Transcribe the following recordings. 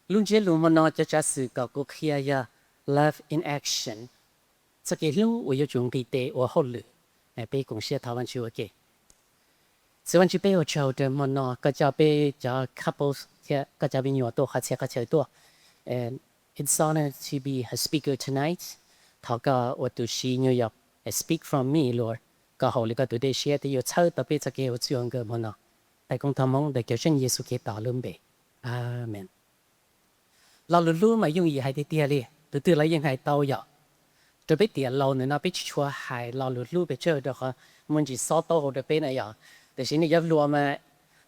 Lub ntsiab lus hmo no cov tsav xwm kom kuv qhia yog love in action, txoj kev hlub uas yuav tsum nqis tes ua hauj lwm. Peb koom siab thov Vajtswv ua ke. Txiv Vajtswv, peb ua tsaug rau hmo no koj coj peb cov couples thiab koj cov me nyuam tuaj qhov txhia qhov chaw tuaj. It's honor to be a speaker tonight. Thov koj ua tus siv New York, speak from me, Lord. Koj haum li koj tus dej siab thiab yuav txhawb tau peb txoj kev ua txij ua nkawm hmo no. Thov koob thov Hmoob ntawm cawm seej Yexus Khetos lub npe. Amees. Lo lus hlub mas yooj yim hais tiag tiag li, tus twg los yeej hais tau yom. Rau peb tiam laus ntawm no peb tsis tshua hais lo lus hlub pes tsawg rau qhov muaj ntsis xob taub hau rau peb na yom. Tiam sis nej cov hluas mas,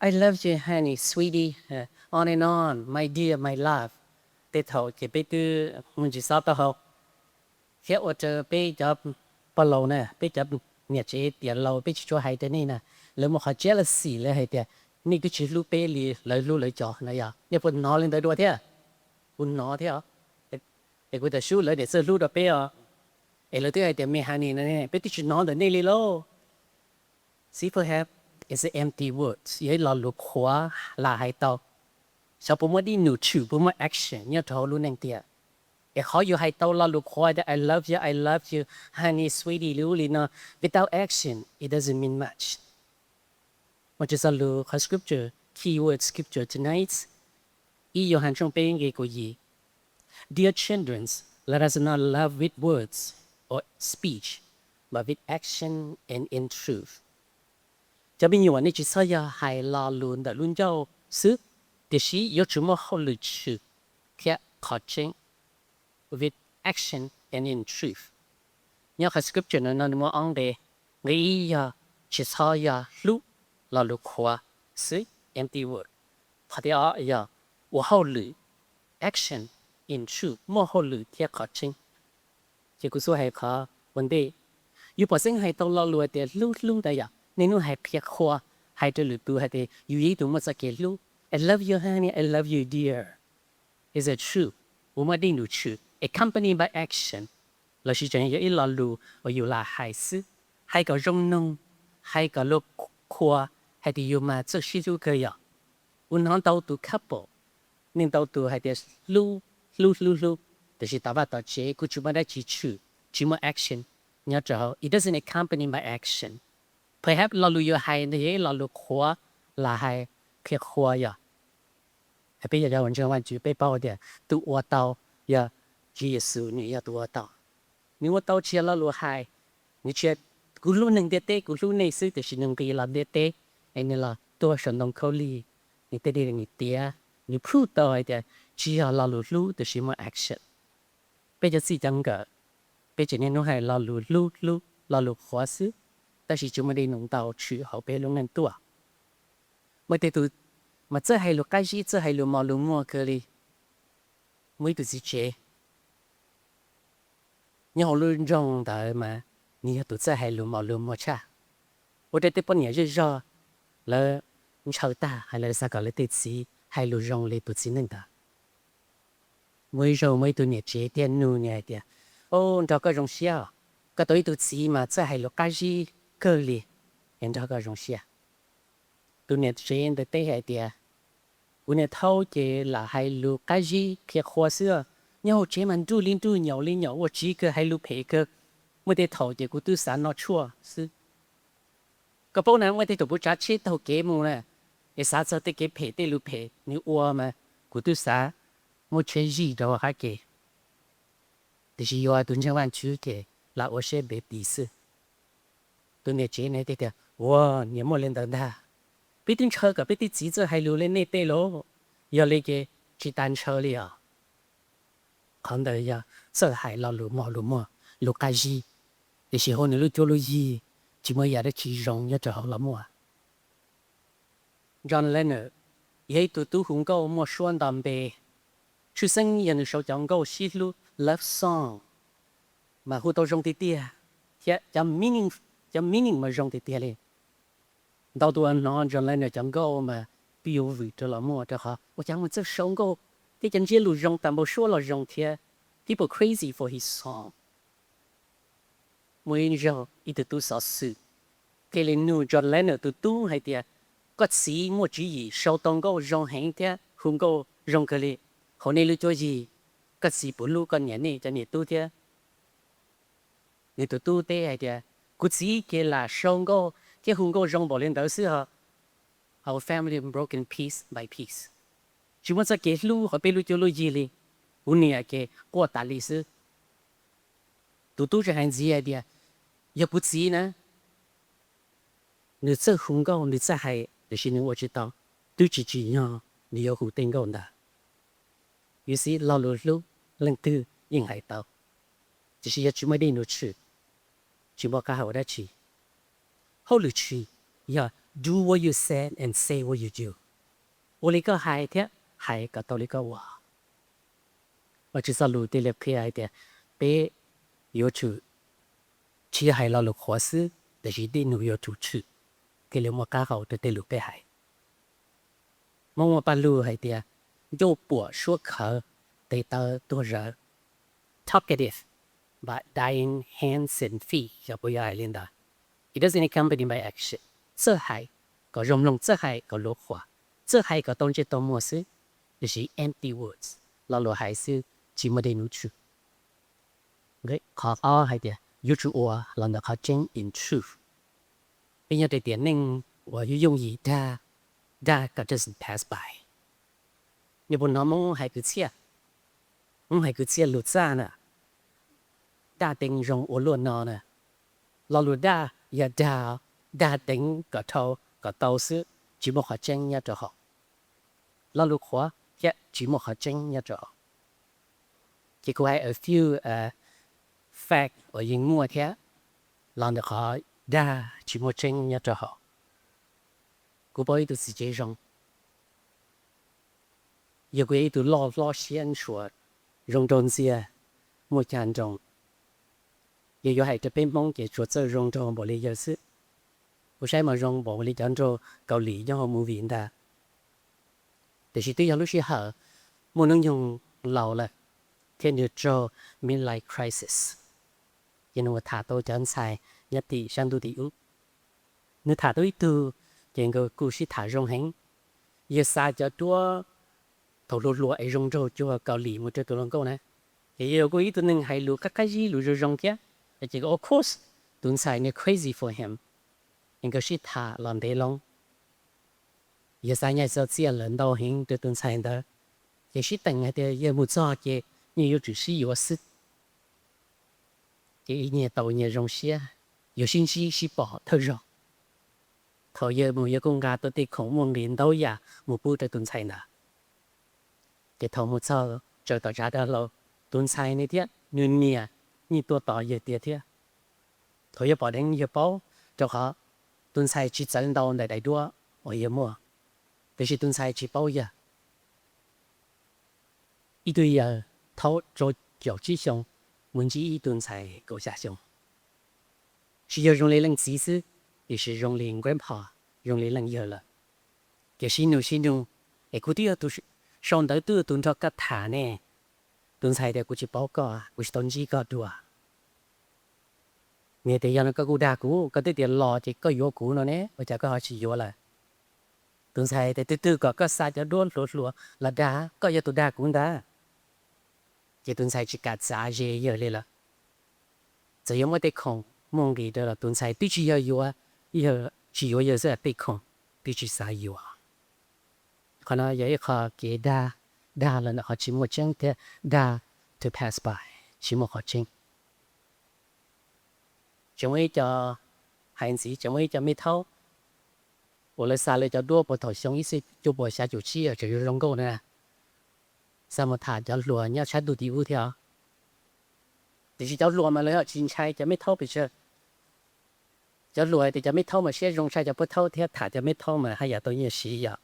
I love you, honey, sweetie, on and on, my dear, my love. Tej thaum ces peb twb muaj ntsis xob taub hau. Thiab ua rau peb cov pog laus na, peb cov niam tsev tiam laus peb tsis tshua hais rau nej na, lawv muaj qhov jealousy, lawv hais tias nej twb tsis hlub peb li lawv hlub lawv cov na yom. Nej puas hnov li ntawd dua thiab? Kuv hnov thiab. Es kuv tam sub lawv niam txawj hlub rau peb os, es lawv twb hais tias me honey no, peb twb tsis hnov ntawm nej li lauj. Simple help is an empty words, yog ib lo lus qhuav lam hais tau. Xyov puas muaj dej num tshwm, puas muaj action nyob rau hauv lub neej tiag. Es qhov yus hais tau lo lus qhuav tias I love you, I love you, honey, sweetie li ub li no, without action it doesn't mean much. Mus txog lus qhov scripture, keyword scripture tonight, ib Yauhas tshooj peb nqe kaum yim, Dear children, let us not love with words or speech, but with action and in truth. Cov me nyuam, nej tsis txhob yog hais lo lus ntawm lub ncauj xwb, tiam sis yuav tsum muaj hauj lwm tshwm thiab qhov tseeb, with action and in truth. Nyob qhov scripture no nws muaj ob nqe, nqe ib yog tsis txhob yog hlub lo lus qhuav xwb, empty word. Qhov thib ob yog ua hauj lwm, action in truth, muaj hauj lwm thiab qhov tseeb. Ces kuv xub hais qhov ua ntej, yus pom xeeb hais tau lo lus tias hlub hlub ntawd yom, niaj hnub hais qhia qhua, hais rau lwm tus hais tias yus yog ib tug muaj txoj kev hlub, I love you honey, I love you dear. Is it true? Puas muaj dej num tshwm, accompanied by action, lossis tseem yog ib lo lus uas yus lam hais xwb, hais kom zoo mloog, hais kom luag qhuas hais tias yus mas txawj sib hlub kawg yom. Kuv hnov ntau tus couple, nej ntau tus hais tias hlub, hlub hlub hlub, tiam sis tom vaj tom tsev kuj tsis muaj dab tsi tshwm, tsis muaj action nyob rau hauv, it doesn't accompany by action. Perhaps lo lus yus hais ntawd yog ib lo lus qhuav lam hais qhia qhua yom. Peb yog cov uas ntseeg Vajtswv peb paub tias tus ua tau yog Tswv Yexus, nws yog tus ua tau. Nws ua tau tsis yog lo lus hais, nws tsis, kuv hlub neeg ntiaj teb, kuv hlub nej xwb, tiam sis nws nqis los ntiaj teb, es nws los tuag saum ntoo khaub lig, nws tej dej nws tiav, nws prove tau hais tias tsis yog lo lus hlub tiam sis muaj action. Peb cov txij cov nkawm, peb tseem niaj hnub hais lo lus hlub hlub, lo lus qhuav xwb, tab sis tsis muaj dej num ntau tshwm hauv peb lub neej tuaj. Muaj tej tus mas txawj hais lus qab zib, txawj hais lus mos lus muag kawg li. Muaj ib tug txiv tsev nyob hauv lub nroog ntawd mas nws yog tus txawj hais lus mos lus muag tshaj, ua rau tej poj niam zej zog lawv ntshaw tag, lawv xav kom lawv tej txiv hais lus zoo li tus txiv neej ntawd. Muaj ib zaug muaj ib tug niam tsev thiaj nug nws hais tias, o, nrog koj zoo siab, koj tau ib tug txiv mas txawj hais lus qab zib kawg li, es nrog koj zoo siab. Tus niam tsev ntawd teb hais tias, kuv niam thaub ces lam hais lus qab zib qhia qhua xwb, nyob hauv tsev mas nruj li nruj, nyaum li nyaum, ua tsiv kawg, hais lus phem kawg. Muaj tej thaum ces kuv twb xav noj tshuaj xwb. Koj paub na, muaj tej thaum kuv tsav tsheb taug kev mus na, es xav txog tej kev phem tej lus phem nws ua mas kuv twb xav muab tsheb zij rau hauv qab ke. Tiam sis yus tus ntseeg Vajtswv ces lam ua siab ntev tis xwb. Tus niam tsev ne tias, ua, niam muaj li ntawd ntag. Peb twb ntshaw kom peb tej txiv txawj hais lus li nej tej lauj, yog li ces tsis tas ntshaw li os. Qhov ntawd yog txawj hais lo lus mos lus muag, lus qab zib, tiam sis hauv nws lub cuab lub yig tsis muaj yam dab tsi zoo nyob rau hauv los muaj. John Lennon yog ib tug tub hu nkauj muaj suab nto npe, tshwj xeeb yog nws sau cov nkauj sib hlub, love song, mas hu tau zoo tiag tiag, thiab cov meaning, cov meaning mas zoo tiag tiag li. Ntau tus uas hnov John Lennon cov nkauj mas pib yuav vwm rau los muaj, rau qhov ua cas mus txawj sau nkauj thiab cov ntsiab lus zoo tas npaum, suab los zoo thiab. People crazy for his song. Muaj ib zaug ib tug tub xov xwm thiaj li nug John Lennon tus tub hais tias, koj txiv muaj tswv yim sau tau nkauj zoo heev thiab hu nkauj zoo kawg li, Hauv nej lub cuab yig, koj txiv puas hlub koj niam nej cov niam tub thiab? Nws tus tub teb hais tias, kuv txiv ces lam sau nkauj thiab hu nkauj zoo npaum li ntawd xwb os. Our family broken piece by piece. Tsis muaj txoj kev hlub hauv peb lub cuab lub yig li. Kuv niam ces quaj tas li xwb. Tus tub tseem hais ntxiv hais tias, yog kuv txiv na, nws txawj hu nkauj nws txawj hais tiam sis nws ua tsis tau, twb tsis tsim nyog nws yuav hu tej nkauj ntawd. Yus xib lo lus hlub leej twg yeej hais tau, tiam sis yog tsis muaj dej num tshwm, tsis muaj qab hau ua dab tsi. Hauj lwm tshwm yog do what you said and say what you do. Ua li koj hais thiab hais kom tau li koj ua. Vajtswv txoj lus thiaj li qhia hais tias peb yuav tsum tsis hais lo lus qhuav xwb, tiam sis dej num yuav tsum tshwm thiaj li muaj qab hau rau tej lus peb hais. Hmoob muaj paj lug hais tias, ncauj puam suab khawv, tes taw tuag zawv. Talkative but dying hands and feet, yog puas yog hais li ntawd? It doesn't accompany by action. Txawj hais kom zoo mloog, txawj hais kom luav qhuas, txawj hais kom tau ntsej tau muag xwb, tiam sis empty words, lo lus hais xwb tsis muaj dej num tshwm. Qhov ob hais tias yuav tsum ua los ntawm qhov tseeb in truth. Peb nyob rau tiam neej uas yooj yooj yim dag, dag kom doesn't pass by. Nej puas hnov Hmoob hais kwv txhiaj? Hmoob hais kwv txhiaj lus txaj na, dag teev zoo ua luaj no na. Lo lus dag yog dag, dag teev kom dhau kom tau xwb, tsis muaj qhov tseeb nyob rau hauv. Lo lus qhuav thiab tsis muaj qhov tseeb nyob rau hauv. Ces kuv hais a few fact uas yeej muaj thiab los ntawm qhov dag tsis muaj tseeb nyob rau hauv. Kuv paub ib tug txiv tsev zoo, yog kuv yog ib tug loj hlob siab ntshua, zoo nraug ntxiag, muaj cag nroos, yog yuav hais rau peb Hmoob ces tsuas txawj zoo nraug npaum li yawg xwb. Kuv saib mas zoo npaum li cov nraug Kaus Lim nyob hauv movie ntag. Tiam sis twb yog lub sij hawm muaj hnub nyoog laus lawm thiab nws raug midlife crisis, ces nws mus tham tau cov ntxhais nyob tim sab ntuj tim ub. Nws tham tau ib tug, ces nkawd kuj sib tham zoo heev. Yawg xa cov duab thaum hluas hluas es zoo nraug cuag Kaus Lim mus rau tus hluas nkauj na, ces yawg kuj ib tug neeg hais lus qab qab zib lus zoo zoo thiab. Ces of course tus ntxhais nws crazy for him, es nkawd sib tham los ntev loo. Yawg xa nyiaj txiag lawm ntau heev rau tus ntxhais ntawd, ces sib teem hais tias yawg mus txog ces nyias yuav tsum sib yuav xwb. Ces ib nyias tau nyias zoo siab, yuav sib ntsib sib pom thawj zaug. Thaum yawg mus yawg kuj nqa tau tej khoom muaj nqis ntau yam mus pub rau tus ntxhais ntawd. Ces thaum mus txog tsaws tom tsav dag hlau, tus ntxhais ne thiab nws niam yeej tuaj tos yawg tiav thiab. Thaum yawg pom dheev yawg paub, rau qhov tus ntxhais tsis txawv ntau ntawm daim duab uas yawg muaj, tiam sis tus ntxhais tsis paub yawg. Ib tug yawg thaub rau caum tsib xyoo mus ntsib ib tug ntxhais kaum xya xyoo, tsis yog zoo li leej txiv xwb, tiam sis zoo li grandpa, zoo li leej yawg lawm. Ces sib nug sib nug, es kuv twb yog tus sau ntawv twb yog tus nrog koj tham ne. Tus ntxhais tias kuv tsis paub koj, kuv tsis tau ntsib koj dua. Nws tias yog no koj kuj dag kuv, koj twb tias los ces koj yuav kuv no ne, ua cas koj ho tsis yuav lawm? Tus ntxhais tias twg twg kom koj xa cov duab hluas hluas los dag, koj yog tus dag kuv ntag. Ces tus ntxhais tsis kam txav ze yawg li lawm. Txawm yuav muaj tej khoom muaj nqis rau los tus ntxhais twb tsis yog yuav, yog tsis yuav yawg xwb, tej khoom twb tsis xav yuav. Qhov no yog ib qho kev dag, dag los ntawm qhov tsis muaj tseeb thiab dag to pass by, tsis muaj qhov tseeb. Tseem muaj ib co, hais ntxiv tseem muaj ib co me thaub uas lawv xa lawv cov duab puag thaum xyoo ib txhiab cuaj puas xya caum tsib tseem yuav zoo nkauj na, xa mus tham cov hluas nyob sab ntuj tim ub thiab. Tiam sis cov hluas mas lawv ho tsis ntshai cov me thaub pes tsawg. Cov hluas tias cov me thaub mas siab zoo tshaj cov pub thaub thiab tham cov me thaub mas haj yam tau nyiaj siv yom.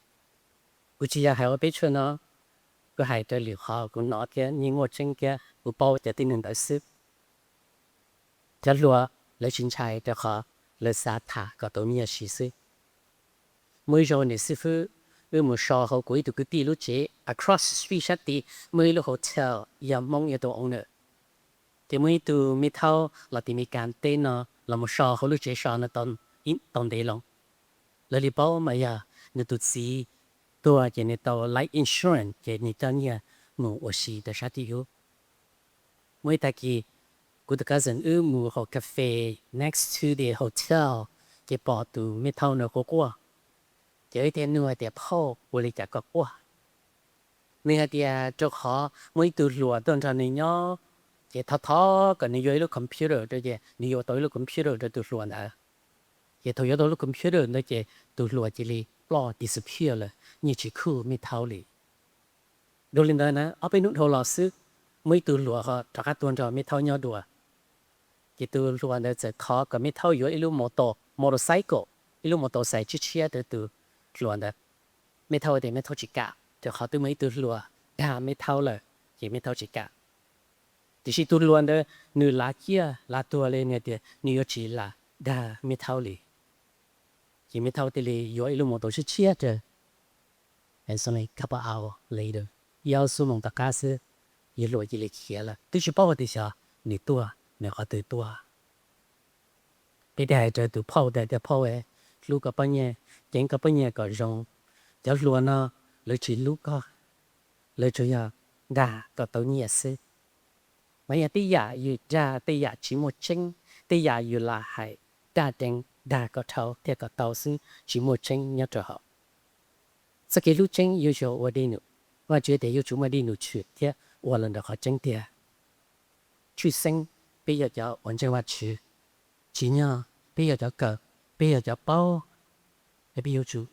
Kuv tsis yog hais ua peb tshuaj no, kuv hais raws li qhov kuv hnov thiab yeej muaj tseeb thiab kuv paub cov tib neeg ntawd xwb. Cov hluas lawv tsis ntshai rau qhov lawv xav tham kom tau nyiaj siv xwb. Muaj ib zaug niam xib fwb wb mus so hauv kuv ib tug kwv tij lub tsev, across the street sab tid muaj ib lub hotel, yog Hmoob yog tus owner. Ces muaj ib tug me thaub los tim Meskas teb no los mus so hauv lub tsev so no tau ntev loo. Lawv li paub mas yog nws tus txiv tuag ces nws tau life insurance ces nws coj nyiaj mus ua si rau sab tim ub. Muaj ib tag kis kuv tus cousin wb mus hauv cafe next to the hotel, ces pom tus me thau no quaj quaj. Ces wb thiaj nug hais tias, Phauj, ua li cas koj quaj? Nws hais tias rau qhov muaj ib tug hluas tuaj nrog nws nyob, ces thov thov kom nws yuav ib lub computer rau, ces nws yuav tau ib lub computer rau tus hluas ntawd. Ces thaum yuav tau lub computer ntawd ces tus hluas cia li ploj disappear lawm, nyiaj tsis khuj me thau li. Dua li ntawd na, ob peb hnub dhau los xwb, muaj ib tug hluas ho rov qab tuaj nrog me thau nyob dua. Ces tus hluas ntawd txawm thov kom me thau yuav ib lub motor, motorcycle, ib lub motor xais tshiab tshiab rau tus hluas ntawd. Me thau tias me thau tsis kam, rau qhov twb muaj ib tug hluas dag me thau lawm, ces me thau tsis kam. Tiam sis tus hluas ntawd nws lav ciaj lav tuag li, nws tias nws yuav tsis lam dag me thau li. Ces me thau thiaj li yuav ib lub motor tshiab tshiab rau. It's only couple hours later, ib xuab moos tom qab xwb, yawg hluas cia li khiav lawm, twb tsis paub hais tias xyov nws tuaj nws qhov twg tuaj. Peb thiaj hais rau tus phauj tias, Phauj, hlub koj poj niam, ceev koj poj niam kom zoo. Cov hluas no lawv tsis hlub koj, lawv tsuas yog dag kom tau nyiaj xwb. Mas yog tej yam yus dag tej yam tsis muaj tseeb, tej yam yus lam hais dag deev dag kom dhau thiaj kom tau xwb, tsis muaj tseeb nyob rau hauv. Txoj kev hlub tseeb yuav tsum ua dej num. Vajtswv tias yuav tsum muaj dej num tshwm thiab ua los ntawm qhov tseeb tiag. Tshwj xeeb peb yog cov uas ntseeg Vajtswv, tsim nyog peb yog cov kawm, peb yog cov paub, es peb yuav tsum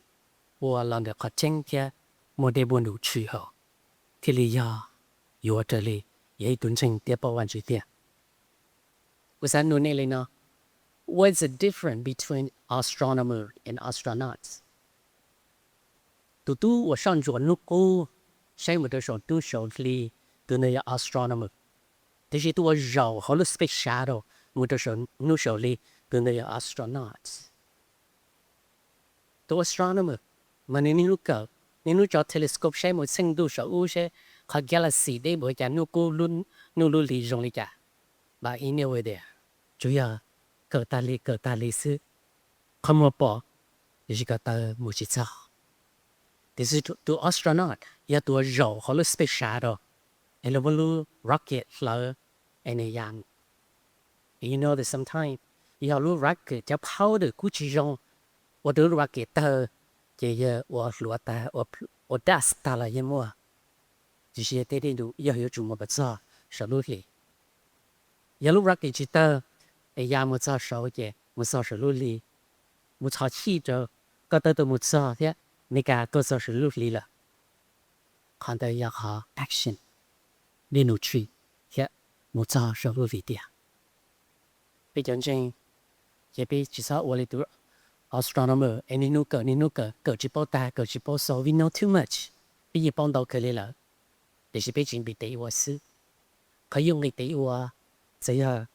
ua los ntawm qhov tseeb thiab muaj dej muaj num tshwm hauv, thiaj li yog yuav raws li yog ib tug ntseeg thiab paub Vajtswv tiag. Kuv xav nug nej li no, what's the difference between astronomer and astronauts? Tus tub uas soj ntsuam hnub qub saib mus rau saum hnub saum hli, tus ntawd yog astronomer. Tiam sis tus uas zaum hauv lub space shuttle mus rau saum hnub saum hli, tus ntawd yog astronauts. Tus astronomer mas nws niaj hnub kawm, niaj hnub tso telescope saib mus txheej ntuj saum ub seb qhov galaxy deb npaum cas, hnub qub, hnub lub hli zoo li cas. But he never there, tsuas yog kawm tag li kawm tag li xwb. Qhov muag pom, tiam sis ko taw mus tsis txog. Tiam sis tus astronaut yog tus uas zaum hauv lub space shuttle, es lawv muab lub rocket hlawv, es nws ya mus. You know that sometimes yog lub rocket cov phau ntawd kuj tsis zoo, ua rau lub rocket tawg, ces yawg ua hluav taws, ua dust tag los yeej muaj. Tiam sis tej dej num yog yuav tsum mus kom txog saum lub hli. Yog lub rocket tsis tawg, es ya mus txog saud ces mus txog saum lub hli, mus txhos chij rau, ko taw tau mus txog thiab, Meskas tuaj txog saum lub hli lawm. Qhov ntawd yog qhov action, dej num tshwm thiab mus txog saum lub hli tiag. Peb cov ntseeg, ces peb tsis txhob ua li tus astronomer es niaj hnub kawm, niaj hnub kawm, kawm tsis paub tag, kawm tsis paub xaus, we know too much, peb yeej paub ntau kawg li lawm, tiam sis peb tsis nqis tes ua xwb. Qhov yuav nqis tes ua, txawm yog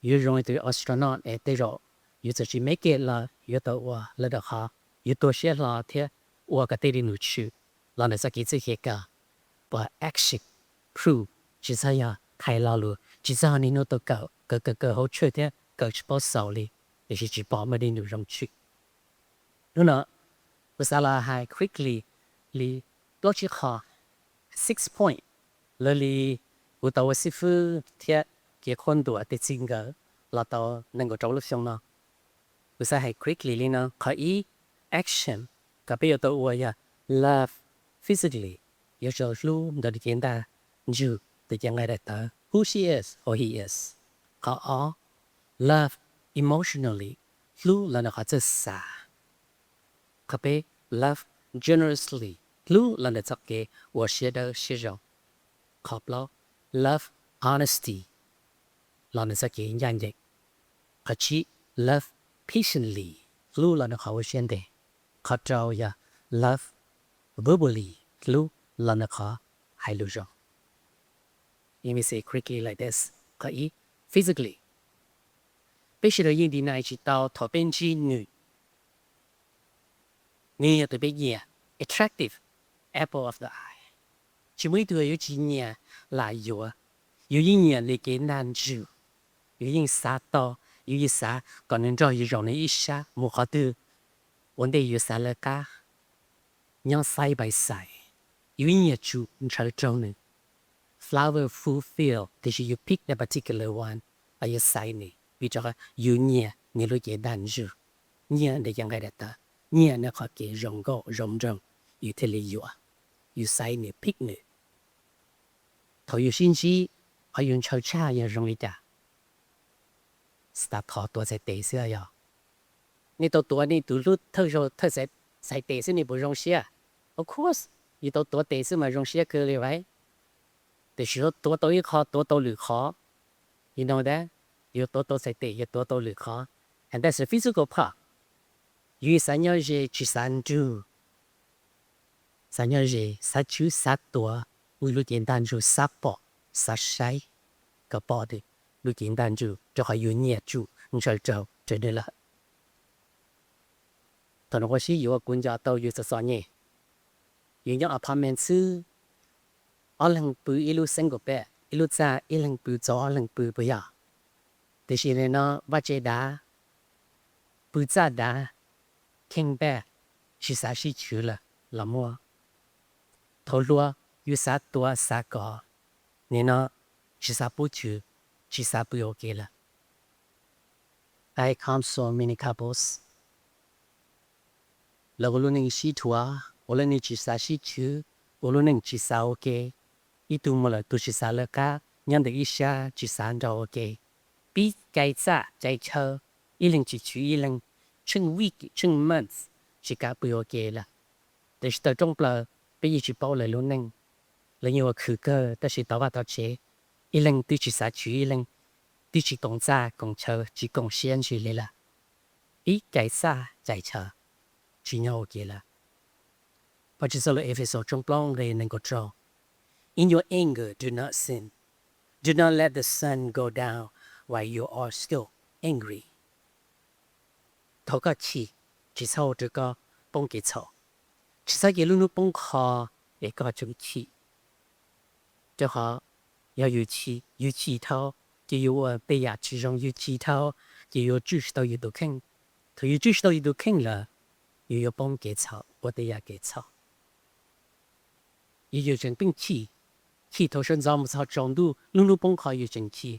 yuav zoo li tus astronaut es tej zaum yuav txawm tsis make it los yuav tau ua lawm, rau qhov yuav tuag siab hlo thiab ua kom tej dej num tshwm los ntawm txoj kev txawj xav kawm, but action prove, tsis txhob yog hais lo lus, tsis txhob niaj hnub tau kawm, kawm kawm kawm hauv tshwj thiab kawm tsis paub xaus li, tiam sis tsis pom muaj dej num zoo tshwm. Hnub no kuv xav los hais quickly li plaub tsib qho, six point, raws li kuv tau ua xib fwb thiab kev qhuab ntuas tej txij nkawm los tau nees nkaum rau lub xyoo no. Kuv xav hais quickly li no. Qhov ib, action, kom peb yuav tau ua yog love physically, yuav tsum hlub ntawm nws cev ntaj ntsug, tus cev nqaij daim tawv, who she is or he is. Qhov ob, love emotionally, hlub los ntawm qhov txawj xav. Qhov peb, love generously, hlub los ntawm txoj kev ua siab dawb siab zoo. Qhov plaub, love honesty, los ntawm txoj kev ncaj ncees. Qhov tsib, love patiently, hlub los ntawm qhov ua siab ntev. Qhov rau yog love verbally, hlub los ntawm qhov hais lus zoo. Let me say quickly like this. Qhov ib, physically, peb sawv daws yeej deny tsis tau thaum peb ntsib nws, nws yog tus peb nyiam, attractive, apple of the eye. Tsis muaj ib tug yuav tsis nyiam lam yuav, yus yeej nyiam nws cev ntaj ntsug, yus yeej xav tau, yus yeej xav kom nws nrog yus zaum nws ib sab mus qhov twg, ua ntej yus xav lawv qab, nyob side by side, yus yeej nyiam tsum ntshaw raug nws. flower full field, tiam sis you pick the particular one, los yus xaiv nws vim rau qhov yus nyiam nws lub cev ntaj ntsug, nyiam nws cov nqaij daim tawv, nyiam nws qhov kev zoo nkauj zoo nroog, yus thiaj li yuav, yus xaiv nws, pick nws. Thaum yus sib ntsib, qhov yus ntshaw tshaj yog zoo li cas? Xav thov tuav txhais tes xwb yog? Nej tau tuav nej tus hlub thawj zaug thawj txhais tes xwb nej puas zoo siab? Of course, yus tau tuav tes xwb mas zoo siab kawg li, right? Tiam sis tuav tau ib qho, tuav tau lwm qhov, you know that, yus tuav tau txhais tes, yus tuav tau lwm qhov, and that's the physical part. Yus xav nyob ze tsis xav nrug, xav nyob ze, xav tswv, xav tuav, ua lub cev ntaj ntsug, xav pom, xav saib kom pom lub cev ntaj ntsug, rau qhov yus nyiam tsuj ntshaw raug rau nws lawm. Thaum no ua si yus ua kuv nco tau yus txom txom nyem, yus nyob apartment xwb, ob leeg pw ib lub single bed, ib lub txaj ib leeg pw txaus ob leeg pw puas yog? Tiam sis nim no vaj tse dav, pw txaj dav, king bed, tsis xav sib chwv lawm los muaj. Thaum hluas yus xav tuav xav kov, nim no tsis xav pub chwv, tsis xav pw ua ke lawm. I counsel many couples, lawv ua lub neej sib dhuav, ua lub neej tsis xav sib chwv, ua lub neej tsis xav ua ke. Ib tug muaj lawm tus tsis xav lawv qab, nyob ntawm ib sab tsis xav nrog ua ke, pib cais txaj cais chaw, ib leeg tsis chwv ib leeg, tsheej week tsheej months tsis kam pw ua ke lawm. Tiam sis tawm rooj plaws peb yeej tsis paub lawv lub neej. Lawv yeej ua khwv kawg tab sis tau vaj tau tsev, ib leeg twb tsis xav chwv ib leeg, twb tsis koom txaj koom chaw tsis koom siab ntsis li lawm. Pib cais txaj cais chaw, tsis nyob ua ke lawm. Vajtswv txoj lus Efexus tshooj plaub nqe nees nkaum rau, In your anger do not sin, do not let the sun go down while you are still angry. Thaum koj chim, tsis txhob ua rau koj poob kev txhaum, tsis txhob cia lub hnub poob qho es koj tseem chim. Rau qhov yog yus chim, yus chim dhau ces yus ua tej yam tsis zoo, yus chim dhau ces yus tswj tsis tau yus tus kheej. Thaum yus tswj tsis tau yus tus kheej lawm, yus yuav poob kev txhaum, ua tej yam kev txhaum. Yus, yus tseem pheej chim, chim thaum sawv ntxov mus txog tsaus ntuj, lub hnub poob qho yus tseem chim,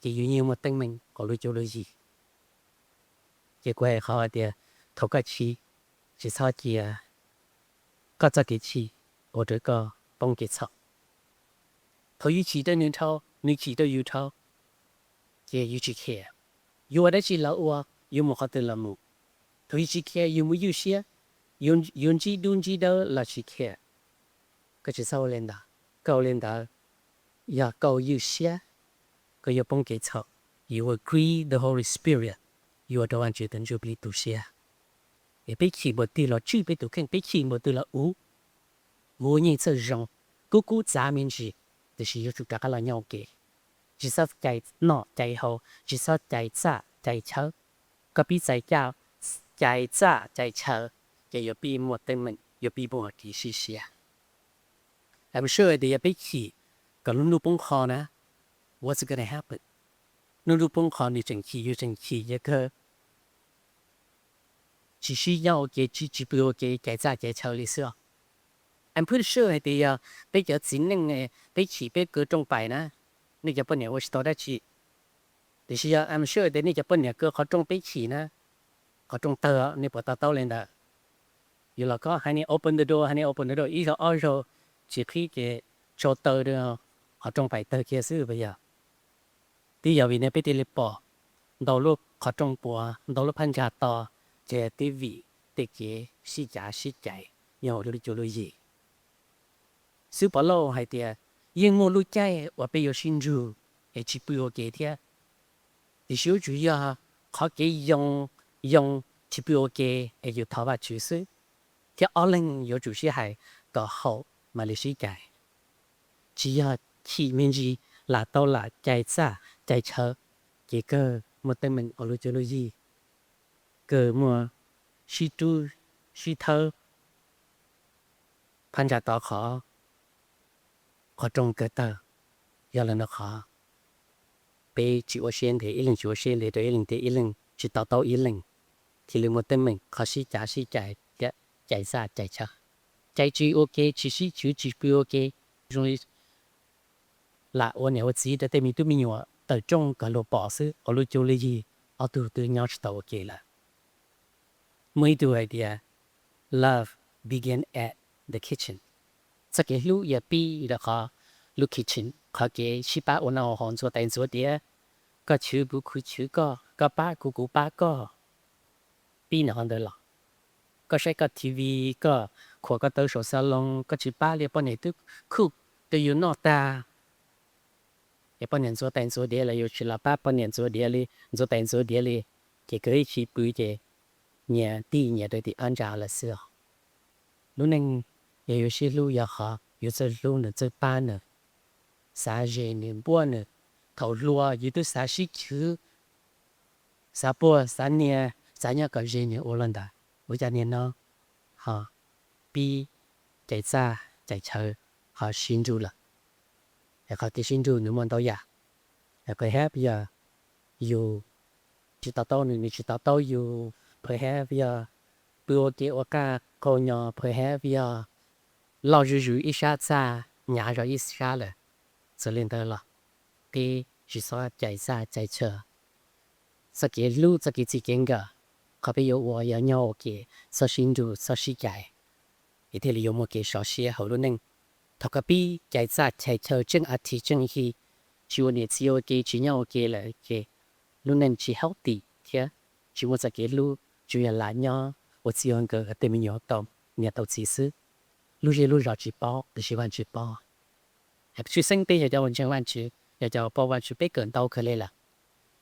ces yus yeej muaj teeb meem hauv lub cuab lub yig. Ces kuv hais qhov hais tias thaum koj chim, tsis txhob cia koj txoj kev chim ua rau koj poob kev txhaum. Thaum yus chim rau nws dhau, nws chim rau yus dhau, ces yus tsis khiav. Yus ua dab tsi los ua, yus mus qhov twg los mus. Thaum yus tsis khiav, yus mus ywj siab, yus ntsib dub ntsib dawb los tsis khiav. Koj tsis txhob ua li ntawd. Koj ua li ntawd, yog koj ua ywj siab, koj yuav poob kev txhaum. Yus ua grieve the Holy Spirit, yus ua rau Vajtswv tus Ntsuj Plig tu siab. Es peb chim npaum twg los tswj peb tus kheej, peb chim npaum twg los uv, uv nyeej txawj zoo, kub kub txav me ntsis, tiam sis yuav tsum rov qab los nyob ua ke. Tsis txhob cais noj cais haus, tsis txhob cais txaj cais chaw. Koj pib txais caj, cais txaj cais chaw, ces yuav pib muaj teeb meem, yuav pib muaj kev sib siab. I'm sure tias yog peb chim kom lub hnub poob qho na, what's gonna happen? Lub hnub poob qho nws tseem chim yus tseem chim ces kawg tsis sib nyob ua ke, tsis, tsis pw ua ke, cais txaj cais chaw li xwb os. I'm pretty sure hais tias yog peb cov txiv neej peb chim peb kaw rooj pais na, nej cov poj niam ua tsis tau dab tsi. Tiam sis yog I'm sure tias nej cov poj niam kaw qhov rooj peb chim na, qhov rooj tawg, nej puas to taub li ntawd? Yus los koj hais nej open the door, hais nej open the door ib zaug ob zaug tsis qhib ces tsau taw, qhov rooj pais tawg kiag xwb puas yog? Twb yog vim nej peb thiaj li pom ntau lub qhov rooj puav, ntau lub phab ntsa to, ces twb vim tej kev sib cav sib cais nyob hauv lub cuab lub yig. Xib hwb Pov Lauj hais tias yeej muaj lub caij uas peb yuav sib nrug es tsis pw ua ke thiab. Tiam sis yuav tsum yog qhov kev yoo, yoo tsis pw ua ke es yus thov Vajtswv xwb, thiab ob leeg yuav tsum sib hais kom haum mam li sib cais. Tsis yog chim me ntsis lam tau lam cais txaj cais chaw, ces kawg muaj teeb meem hauv lub cuab lub yig, kawg muaj sib rub sib thawb, phab ntsa to qhov, qhov rooj kawg tawg. Yog li no qhov peb tsis ua siab ntev, ib leeg tsis ua siab ntev rau ib leeg thiab ib leeg tsis to taub ib leeg, thiaj li muaj teeb meem qhov sib cav sib cais thiab cais txaj cais chaw. Cais tsis ua ke, tsis sib chwv tsis pw ua ke, zoo li lam ua niam ua txiv rau tej me tub me nyuam tawm rooj kom luag pom xwb, ua lub cuab lub yig, ob tug twb nyob tsis tau ua ke lawm. Muaj ib tug hais tias, love begin at the kitchen. Txoj kev hlub yog pib rau qhov lub kitchen, qhov kev sib pab ua noj ua haus, ntxuav tais ntxuav diav, koj chwv kuv, kuv chwv koj, koj pab kuv, kuv pab koj. Pib ntawm qhov ntawd los. Koj saib koj T V, koj khuam koj taw saum xas loos, koj tsis pab li, poj niam twb cook rau yus noj tag, es poj niam ntxuav tais ntxuav diav los yus tsis los pab poj niam ntxuav diav li, ntxuav tais ntxuav diav li, ces kawg ib tsis pw ces nyias tij nyias rau tim qab ntsa lawm xwb os. Lub neej yog yuav sib hlub yog qhov yuav txawj hlub nws, txawj pab nws, xav zes nws, npuab nws. Thaum hluas yus twb xav sib chwv, xav puag xav nias, xav nyob kom ze nws ua luaj ntawd. Ua cas niaj no ho pib cais txaj cais chaw, ho sib nrug lawm. Es qhov kev sib nrug nws muaj ntau yam. Perhaps yog yus tsis to taub nws, nws tsis to taub yus. Perhaps yog pw ua ke ua qaj qaug nyo. Perhaps yog loj zuj zus ib sab txaj, hnyav zog ib sab lawm. Txawm li ntawd los peb tsis txhob cais txaj cais chaw. Txoj kev hlub, txoj kev txij kev nkawm, qhov peb yuav ua yog nyob ua ke, txhob sib nrug, txhob sib cais, es thiaj li yuav muaj kev sov siab hauv lub neej. Thaum koj pib cais txaj cais chaw tseem a thi tseem hi, tsis ua niam txiv ua ke, tsis nyob ua ke lawm ces lub neej tsis healthy thiab tsis muaj txoj kev hlub, tsuas yog lam nyob ua txij ua nkawm kom tej me nyuam tau niam tau txiv xwb. Lub zej lub zos tsis paub, tiam sis Vajtswv paub. Tshwj xeeb peb yog cov uas ntseeg Vajtswv, yog cov uas paub Vajtswv, peb kawm ntau kawg li lawm.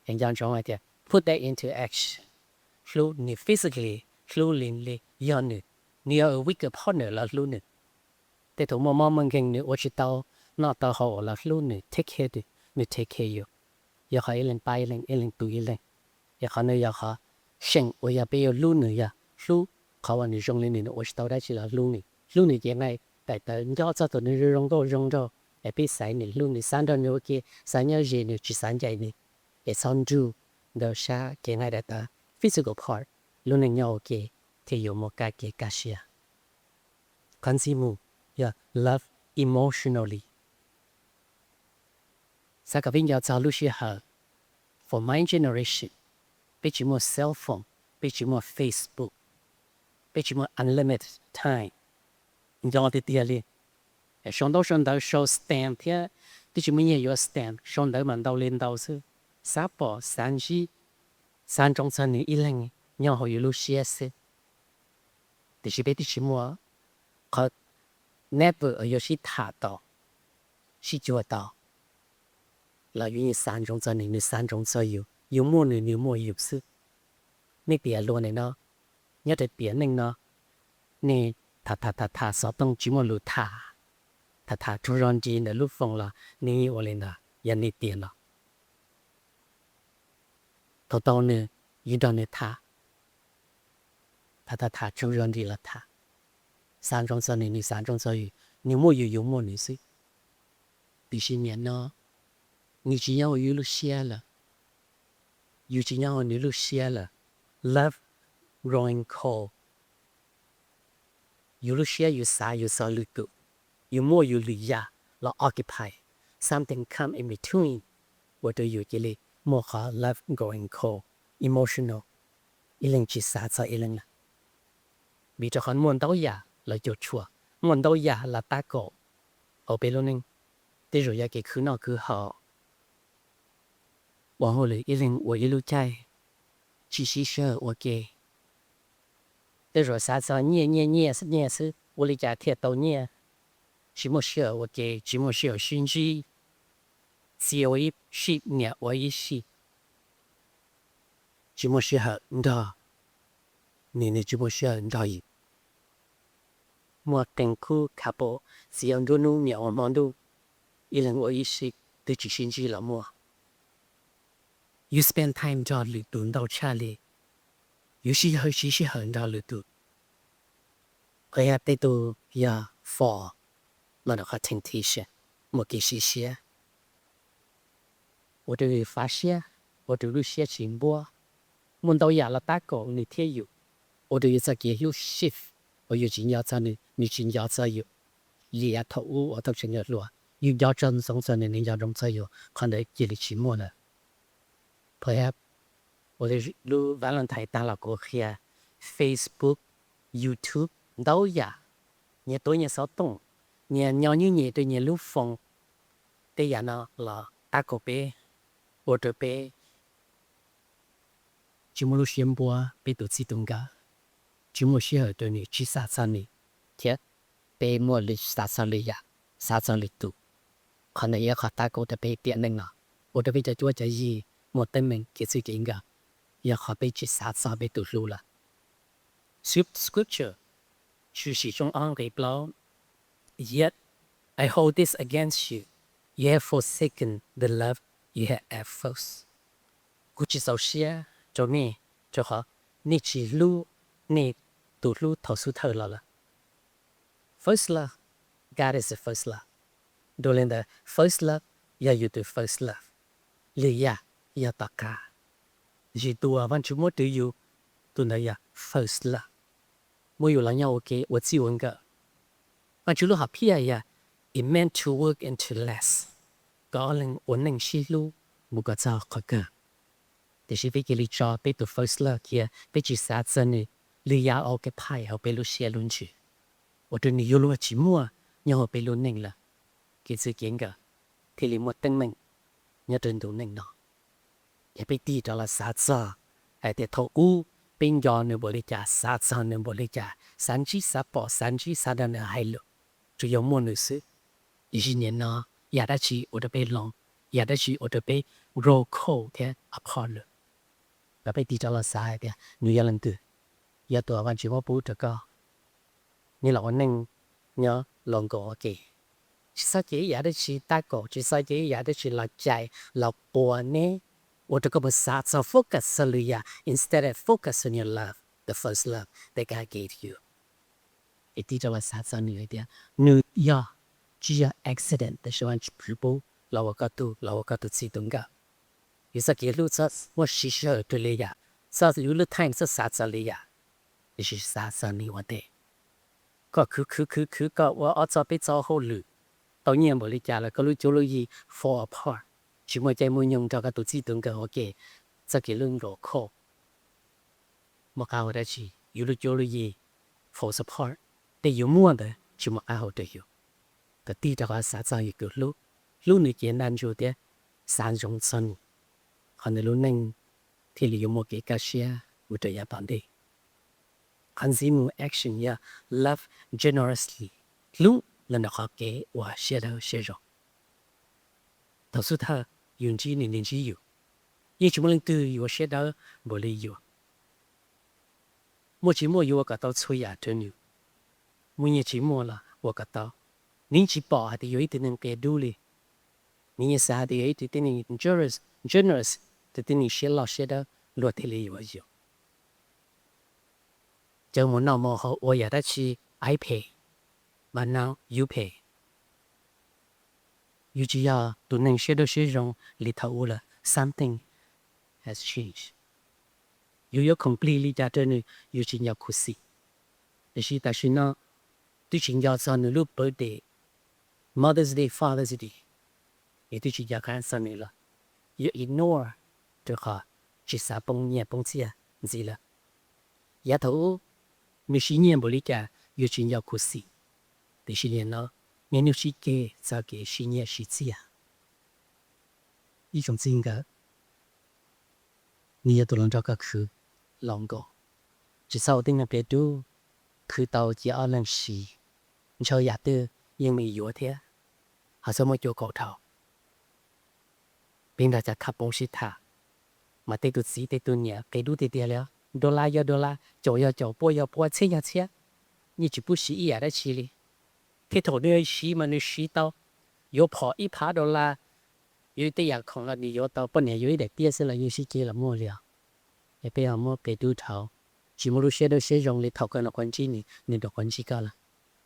Es nco ntsoov hais tias put that into action. Hlub nws physically, hlub li, li yog nws, nws yog a weaker partner los hlub nws. Tej thaum muaj mob muaj nkeeg nws ua tsis tau noj tau haus los hlub nws, take care nws, nws take care yus. Yog qhov ib leeg pab ib leeg, ib leeg tu ib leeg. Es qhov no yog qhov seem uas yog peb yuav hlub nws, yog hlub qhov uas nws zoo li nws, nws ua tsis tau dab tsi los hlub nws. Hlub nws ces nqaij daim tawv nco txog tus nws zoo zoo nkauj zoo nraug, es peb xaiv nws, hlub nws, xav nrog nws ua ke, xav nyob ze nws, tsis xav ncaim nws. Es txhob nrug ntawm sab kev nqaij daim tawv, physical part, lub neej nyob ua ke thiaj yuav muaj kab kev kaj siab. Qhov ntxiv mus yog love emotionally. Xav kom peb nco txog lub sij hawm, for my generation, peb tsis muaj cell phone, peb tsis muaj Facebook, peb tsis muaj unlimited time. Nco tiag tiag li, sau ntaub sau ntawv, sau stamp thiab, twb tsis muaj nyiaj yuav stamp, sau ntawv mas ntau li ntau xwb. Xav pom xav ntsib, xav ntsoov txog nws ib leeg nyob hauv yus lub siab xwb. Tiam sis peb twb tsis muaj qhov network uas yuav sib tham tau, sib cuag tau, los yus yeej xav ntsoov txog nws, nws xav ntsoov txog yus, yus muaj nws, nws muaj yus xwb. Nej tiam luag ntawm no, nyob rau tiam neej no, nej tham tham tham tham xov tooj tsis muaj lus tham, tham tham tsaug zog nti ntawm lub phone los nej yeej ua li ntawd, yog nej tiam no. Thaum tau nws, yus nrog nws tham, tham tham tham tsaug zog nti los tham, xav ntsoov txog nws, nws xav ntsoov txog yus, nws muaj yus, yus muaj nws xwb. Tiam sis niaj no, nws tsis nyob hauv yus lub siab lawm, yus tsis nyob hauv nws lub siab lawm. Love growing cold. Yus lub siab yus xav yus txog lwm tus, yus muaj yus lwm yam los occupy, something come in between, ua rau yus cia li muaj qhov love growing cold, emotional, ib leeg tsis xav txog ib leeg lawm. Vim rau qhov muaj ntau yam los cuam tshuam, muaj ntau yam los tab kaum hauv peb lub neej. Tej zaum yog kev khwv noj khwv haus, ua hauj lwm ib leeg ua ib lub caij, tsis siv sij hawm ua ke. Tej zaum xav txog nyiaj nyiaj nyiaj nyiaj xwb, ua li cas thiaj tau nyiaj, tsis muaj sij hawm ua ke, tsis muaj sij hawm sib ntsib, txiv ua ib sij, niam ua ib sij, tsis muaj sij hawm nrog nws, nws tsis muaj sij hawm nrog yus. Muaj qee khub couple, txiv ua nruab hnub, niam ua hmo ntuj, ib leeg ua ib sij, twb tsis sib ntsib los muaj. Yus spend time nrog lwm tus ntau tshaj li yus sij hawm, siv sij hawm nrog lwm tus. Qhov yog tej tug yog fall los ntawm qhov temptation, muaj kev sim siab, ua rau yus fav siab, ua rau lub siab tsis npuab. Muaj ntau yam los tab kaum nws thiab yus, ua rau yus txoj kev hlub shift, uas yus tsis nco txog nws, nws tsis nco txog yus. li yav thaum ub uas thaum tseem yog hluas, yus nco txog ntsoov txog nws, nws nco ntsoov txog yus, qhov ntawd cia li tsis muaj lawm. Perhaps ua li lub Valentine tag los kuv qhia, Facebook, YouTube, ntau yam, nyias tuav nyias xov tooj, nyias nyo nyuj nyem rau nyias lub foos, tej yam no los tab kaum peb, ua rau peb tsis muaj lub siab npuab peb tus txij tus nkawm, tsis muaj sij hawm rau nws, tsis xav txog nws, thiab peb muaj lub xav txog lwm yam, xav txog lwm tus. Qhov ntawd yog qhov tab kaum rau peb tiam neej no, ua rau peb cov cuab cov yig muaj teeb meem kev txwj kev nkawm, yog qhov peb tsis xav txog peb tus hlub lawm. Scripture, Tshwm Sim tshooj ob nqe plaub, Yet I hold this against you, you have forsaken the love you had at first. Kuv tsis txaus siab rau nej, rau qhov nej tsis hlub nej tus hlub thaum xub thawj los lawm. First love, God is the first love. Dua li ntawd, first love yog yus tus first love, lwm yam yog tom qab. Tiam sis tus uas Vajtswv muab rau yus, tus ntawd yog first love, muab yus los nyob ua ke ua txij ua nkawm. Vajtswv lub hom phiaj yog it meant to work and to last, kom ob leeg ua neej sib hlub mus kom txog qhov kawg. Tiam sis peb cia li tso peb tus first love kiag, peb tsis xav txog nws, lwm yam occupy hauv peb lub siab lub ntsws, ua rau nws yuav luag tsis muaj nyob hauv peb lub neej lawm. Kev txwj kev nkawm thiaj li muaj teeb meem nyob rau ntu neej no. Yog peb tig rov los xav txog hais tias thaum ub peb nco nws npaum li cas, xav txog nws npaum li cas, xav ntsib xav pom, xav ntsib xav nrog nws hais lus, tsuas yog muaj nws xwb. Tiam sis nim no yam dab tsi ua rau peb hloov, yam dab tsi ua rau peb grow cold thiab apart lawm? Kom peb tig rov los xav hais tias nws yog leej twg, yog tus uas Vajtswv muab pub rau koj, nej los ua neej nyob los nkaus ua ke, tsis txhob cia ib yam dab tsi tab kaum, tsis txhob cia ib yam dab tsi los cais los quas neb, ua rau koj mus xav txog focus txog lwm yam instead of focus on your love, the first love that God gave you. Es tig rov los xav txog nws hais tias nws yog, tsis yog accident tab sis Vajtswv pub los ua koj tug, los ua koj tus txij tus nkawm. Yus txoj kev hlub txhob muab siv sij hawm rau lwm yam, txhob yus lub time txhob xav txog lwm yam, tiam sis xav txog nws ua ntej. Koj khwv khwv khwv khwv koj ua ob txoj peb txoj hauj lwm, tau nyiaj npaum li cas los koj lub cuab lub yig fall apart, tsis muaj caij muaj nyoog nrog koj tus txij tus nkawm ua ke, txoj kev hlub nkaus khauj, muaj qab hau dab tsi? Yus lub cuab lub yig falls apart, tej yus muaj ntawd tsis muaj qab hau rau yus. Kom tig rov qab xav txog yus tus hlub, hlub nws cev ntaj ntsug thiab xav ntsoov txog nws, qhov ntawd lub neej thiaj li yuav muaj kev kaj siab mus rau yav tom ntej. Qhov ntxiv mus action yog love generously, hlub los ntawm qhov kev ua siab dawb siab zoo. Thaum xub thawj yus ntsib nws, nws ntsib yus, yeej tsis muaj leej twg yuav siab dawb npaum li yus. Muaj tsis muaj yuav ua kom tau txhua yam rau nws, muaj nyiaj tsis muaj los ua kom tau. Nws yeej tsis pom hais tias yus ib tug neeg qia dub li, nws yeej xav hais tias yus ib tug tib neeg generous, tus tib neeg siab loj siab dawb, luag thiaj li yuav yus. Caw mus noj mus haus ua yam dab tsi, I pay, but now you pay. Yus tsis yog tus neeg siab dawb siab zoo li thaum ub lawm, something has changed. Yus yuav comply li cas rau nws yus tsis nco khuv xim. Tiam sis tam sim no twb tsis nco txog nws lub birthday, Mother's Day, Father's Day, yus twb tsis nco qab txog nws lawm. Yus ignore rau qhov tsis xav poob nyiaj poob txiaj ntxiv lawm. Yav thaum ub nws siv nyiaj npaum li cas yus tsis nco khuv xim, tiam sis nim no niaj hnub sib ceg txog kev siv nyiaj siv txiaj. Ib tsoom txij nkawm, nws yog tus hluas nraug koj khwv los nkaus, tsis txhob ua tib neeg qia dub, khwv tau cia ob leeg siv, ntshaw yam twg yeej meem yuav thiab, ho txhob muab cua kaum dhau. Peb nrog cov khab poob sib tham, mas tej tus txiv tej tus niam qia dub tiag tiag li os. Dollar yog dollar, caum yog caum, pua yog pua, txhiab yog txhiab, yeej tsis pub siv ib yam dab tsi li. Thiab thaum nws siv mas nws siv tau, yuav phom ib phav dollar, yuav tej yam khoom los nws yuav tau, poj niam yuav ib daim tiab xwb los yeej sib ceg los muaj li os. Es peb ho muab qia dub dhau, tsis muaj lub siab dawb siab zoo li thaum koj nrog quav ntsib nws, nws nrog quav ntsib koj lawm,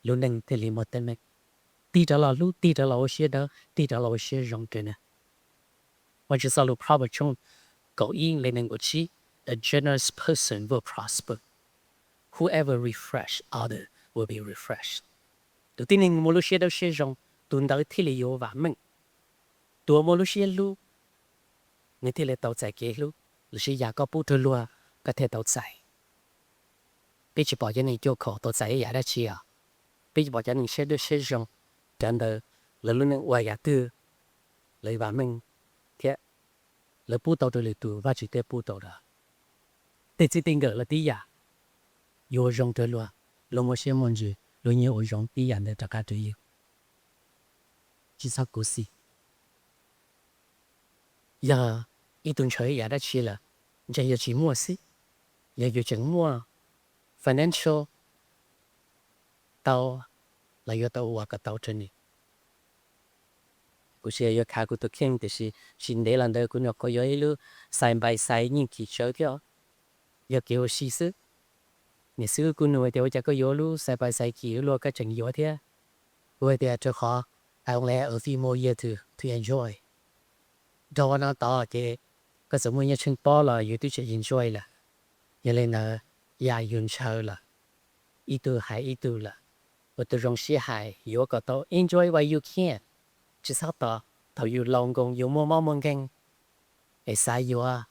lub neej thiaj li muaj teeb meem. Tig rov los hlub, tig rov los ua siab dawb, tig rov los ua siab zoo rau nws. Vajtswv txoj lus Proverbs tshooj kaum ib nqe nees nkaum tsib, A generous person will prosper, whoever refresh other will be refreshed. Tus tib neeg muaj lub siab dawb siab zoo, tus ntawd thiaj li yuav vam meej. Tus uas muaj lub siab hlub, nws thiaj li tau txais kev hlub, los sis yam koj pub rau luag, koj thiaj tau txais. Peb tsis pom cov neeg cuaj khaum tau txais ib yam dab tsi os. Peb tsis pom cov neeg siab dawb siab zoo, cov ntawd lawv lub neej ua yam twg, lawv vam meej thiab lawv pub tau rau lwm tus, Vajtswv thiaj pub tau rau. Tej txij tej nkawm los tib yam, yuav ua zoo rau luag, luag muaj siab muaj ntsws, luag yeej ua zoo tib yam ntawd rov qab rau yus. Tsis txhob khuv xim. Yog ib tug ntshaw ib yam dab tsi lawm, ntshai yog tsis muaj xwb. Yog yus tseem muaj financial tau, los yuav tau ua kom tau rau nws. Kuv tsis yog yuav khav kuv tus kheej, tiam sis tsis ntev los ntawd kuv nyuam qhuav yuav ib lub side by side nyiaj kim tsawv thiab, yog kev ua si xwb. Niam xib hwb kuj nug tias ua cas koj yuav lub side by side kim ua luaj, koj tseem yuav thiab? Kuv hais tias rau qhov I only have a few more years to, to enjoy. Dhau no tod ces koj txawm muaj nyiaj tsheej pob los yus twb tsis enjoy lawm. Yog li ntawd, yam yus ntshaw lawm, ib tug hais ib tug lawm, ua tus zoo siab hais yuav kom tau enjoy while you can. Tsis txhob tos thaum yus laus nkoos yus muaj mob muaj nkeeg es xav yuav,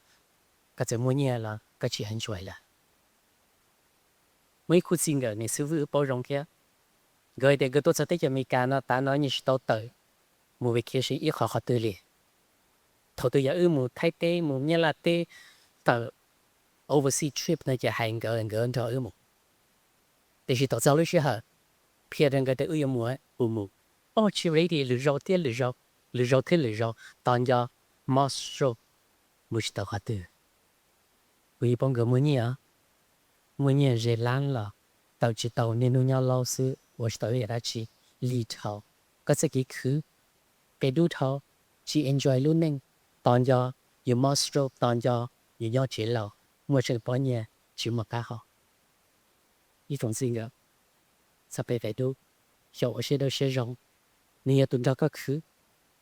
koj txawm muaj nyiaj los koj tsis enjoy lawm. Muaj ib khub txij nkawm niam xib hwb wb paub zoo thiab, nkawd hais tias nkawd tuaj txog teb chaws Amelikas no tav no yeej tsis tau tawm mus vacation ib qho qhov twg li. Thaum twg yog wb mus Thaib teb mus Nyab Laj teb, tawm overseas trip no ces hais nkawd, nkawd nrog wb mus. Tiam sis thaum txog lub sij hawm qhia rau nkawd tias wb yuav mus, kuj mus, o tsis ready, lwm zaus thiab lwm zaus, lwm zaus thiab lwm zaus, tos nco mob stroke, mus tsis tau qhov twg. Kuv yeej paub nkawd muaj nyiaj, muaj nyiaj ze lab los tawm tsis tau, niaj hnub nyob laub xwb ua tsis tau ib yam dab tsi li dhau. Koj txoj kev khwv, qia dub dhau, tsis enjoy lub neej, tos nco yus mob stroke, tos nco yus nyob tsev laus, muaj tsheej pob nyiaj tsis muaj qab hau. Ib tsoom txij nkawm, txhob pe qia dub, xyaum ua siab dawb siab zoo. Nws yog tus nrog koj khwv,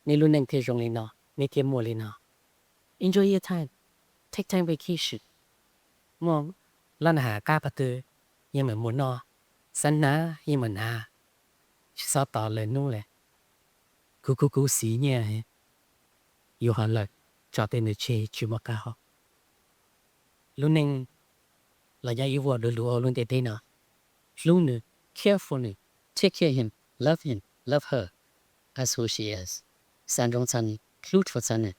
nej lub neej thiaj zoo li no, nej thiaj muaj li no. Enjoy your time, take time vacation. Muaj lab nab has qab qhov twg yeej meem mus noj, xav hnav yeej meem hnav, tsis txhob tos lwm hnub li. Khuv khuv khuv xim nyiaj, yus ho lawm tso tej ntawd tseg tsis muaj qab hau. Lub neej los nyob ib vuag du lug hauv lub ntiaj teb no, hlub nws, care for nws, take care him, love him, love her as who she is. Xav ntsoov txog nws, hlub tshua txog nws,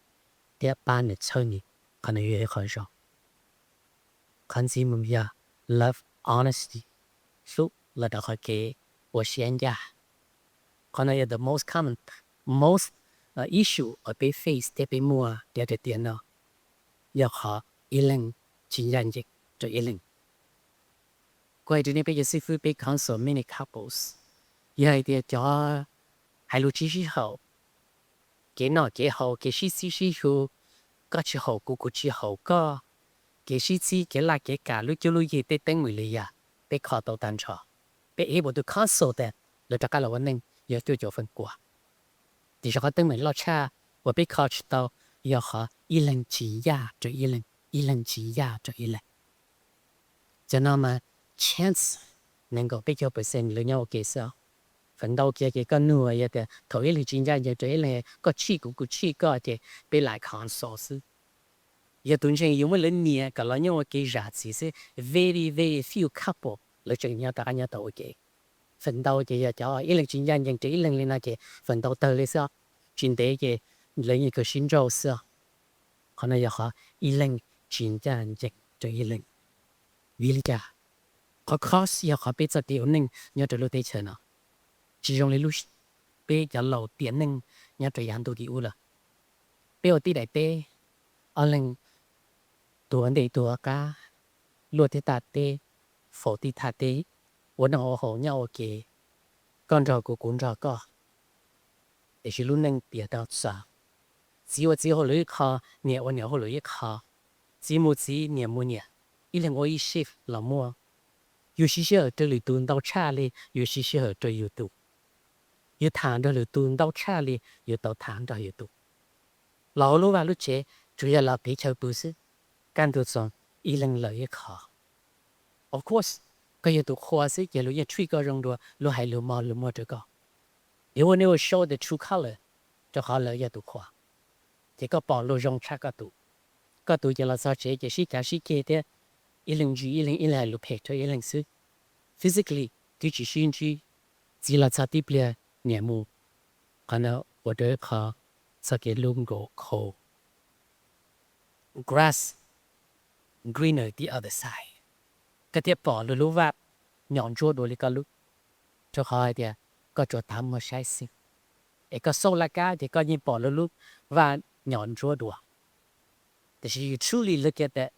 thiab pab nws txhawb nws, qhov no yog ib qho zoo. Qhov ntxiv mus yog love honesty, hlub los rau qhov kev ua siab ncaj. Qhov no yog the most common, most issue uas peb face thiab peb muaj nyob rau tiam no, yog qhov ib leeg tsis ncaj ncees rau ib leeg. Kuv hais rau nej peb cov xib fwb peb counsel many couples, yog hais tias cov hais lus tsis sib haum, kev noj kev haus, kev sib txib sib hu, koj tsis haum kuv, kuv tsis haum koj, kev sib txib, kev laj kev kam, lub cuab lub yig, tej teeb meem li yam peb kho tau tag nrho, peb able to counsel them, lawv rov qab los ua neej yog cuaj caum feem pua. Tiam sis qhov teeb meem loj tshaj uas peb kho tsis tau yog qhov ib leeg tsis ncaj rau ib leeg, ib leeg tsis ncaj rau ib leeg. Cov no mas chance nees nkaum peb caug percent lawv nyob ua ke xwb. Feem ntau kiag ces koj nug yog tias thaum ib leeg tsis ncaj ncees rau ib leeg, koj tshij kuv kuv tshij koj ces peb lam counsel xwb. Yog tus ntseeg yus muab lawv nias kom los nyob ua ke zam txim xwb, very very few couple lawv tseem nyob rov qab nyob tau ua ke. Feem ntau ces yog cov ib leeg tsis ncaj ncees rau ib leeg li no ces feem ntau tawg li xwb, tsis ntev ces lawv yeej kawg sib nrauj xwb. Qhov no yog qhov ib leeg tsis ncaj ncees rau ib leeg. Vim li cas? Qhov cause yog qhov peb txoj kev ua neej nyob rau lub teb chaws no tsis zoo li lub peb cov laus tiam neej nyob rau yav ntuj tim ub lawm. Peb ua tib daim teb, ob leeg tuag ntej tuag qab, luaj tib thaj teb, faus tib thaj teb, ua noj ua haus nyob ua ke, koj nrog kuv kuv nrog koj. Tiam sis lub neej tiam no txawv, txiv ua txiv hauj lwm ib qho, niam ua niam hauj lwm ib qho, txiv mus txiv, niam mus niam, ib leeg ua ib shift los muaj. Yus siv sij hawm rau lwm tus ntau tshaj li yus siv sij hawm rau yus tus. Yus tham nrog lwm tus ntau tshaj li yus tau tham nrog yus tus. Los hauv lub vaj lub tsev tsuas yog los qiv chaw pw xwb, kaj ntug txoos ib leeg lawm ib qho. Of course, Koj yog tus qhua xwb ces luag yeej treat koj zoo dua, luag hais lus mos lus muag rau koj. They will never show the true color, rau qhov lawv yog tus qhua. Ces koj pom luag zoo tshaj koj tus. Koj tus ces los txog tsev ces sib cav sib ceg thiab, ib leeg ntsis ib leeg, ib leeg hais lus phem rau ib leeg xwb. Physically twb tsis sib ntsib, txiv los txog tib pliag niam mus. Qhov no ua rau ib qho txoj kev hlub nkaus qhau. Grass greener the other side. Koj thiaj pom luag lub vaj nyom ntsuab dua li koj lub, rau qhov hais tias koj tsuas tav muag saib xwb. Es koj xauj laj kab ces koj yeej pom luag lub vaj nyom ntsuab dua. Tiam sis you truly look at that,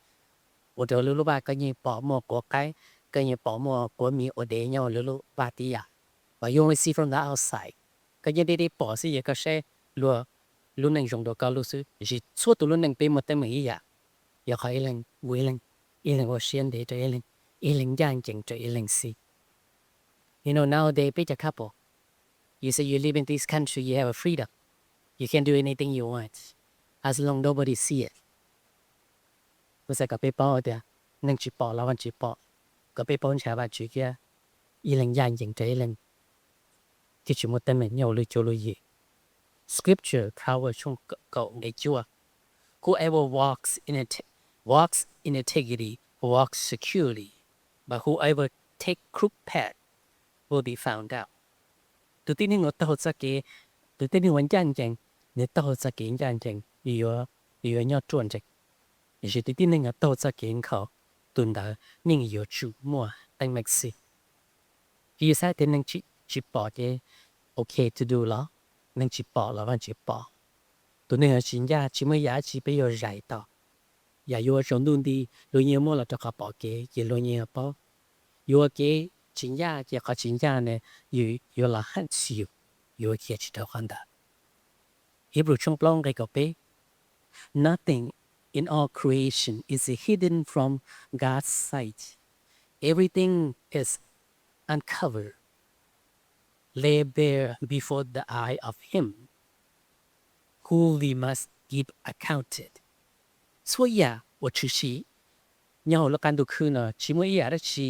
ua rau luag lub vaj koj yeej pom muaj quav qaib, koj yeej pom muaj quav mis ua dev nyob luag lub vaj tib yam. But you only see from the outside. Koj yeej deb deb pom xwb, yog koj saib luag lub neej zoo dua koj lub xwb. Tiam sis txhua tus lub neej peb muaj teeb meem ib yam, yog qhov ib leeg ua ib leeg, ib leeg ua siab ntev rau ib leeg, ib leeg ncaj ncees rau ib leeg xwb. You know, nowadays peb cov couple, you say you live in this country, you have a freedom, you can do anything you want, as long nobody see it. Kuv xav kom peb paub tias neeg tsis pom los Vajtswv pom, kom peb paub ntshai Vajtswv thiab ib leeg ncaj ncees rau ib leeg, thiaj tsis muaj teeb meem nyob hauv lub cuab lub yig. Scripture, Proverbs tshooj kaum nqe cuaj: Whoever walks in inte- walks in integrity walks securely, but whoever take crooked path will be found out. Tus tib neeg uas taug txoj kev, tus tib neeg uas ncaj ncees, nws taug txoj kev ncaj ncees yuav, yuav nyob ruaj nrees. Tiam sis tus tib neeg uas taug txoj kev nkhaus, tus ntawd yeej yuav tsum muaj teeb meem xwb. Yus xav tias neeg tsis pom ces ok to do los? Neeg tsis pom los Vajtswv pom. Tus neeg uas tsis ncaj tsis muaj ib yam dab tsi peb yuav zais tau. Yam yuav ua tsaus ntuj nti luag yeej yuav muab los rau qhov pom kev ces luag yeej yuav paub. Yus ua kev tsis ncaj ces qhov tsis ncaj na yuav los haunt yus, yuav ua kev tsis raug qhov ntawd. Hebrew tshooj plaub nqe kaum peb: Nothing in all creation is hidden from God's sight. Everything is uncovered, laid bare before the eye of him who we must give account. Txhua yam uas tshwm sim nyob hauv lub qab ntuj khwb no tsis muaj ib yam dab tsi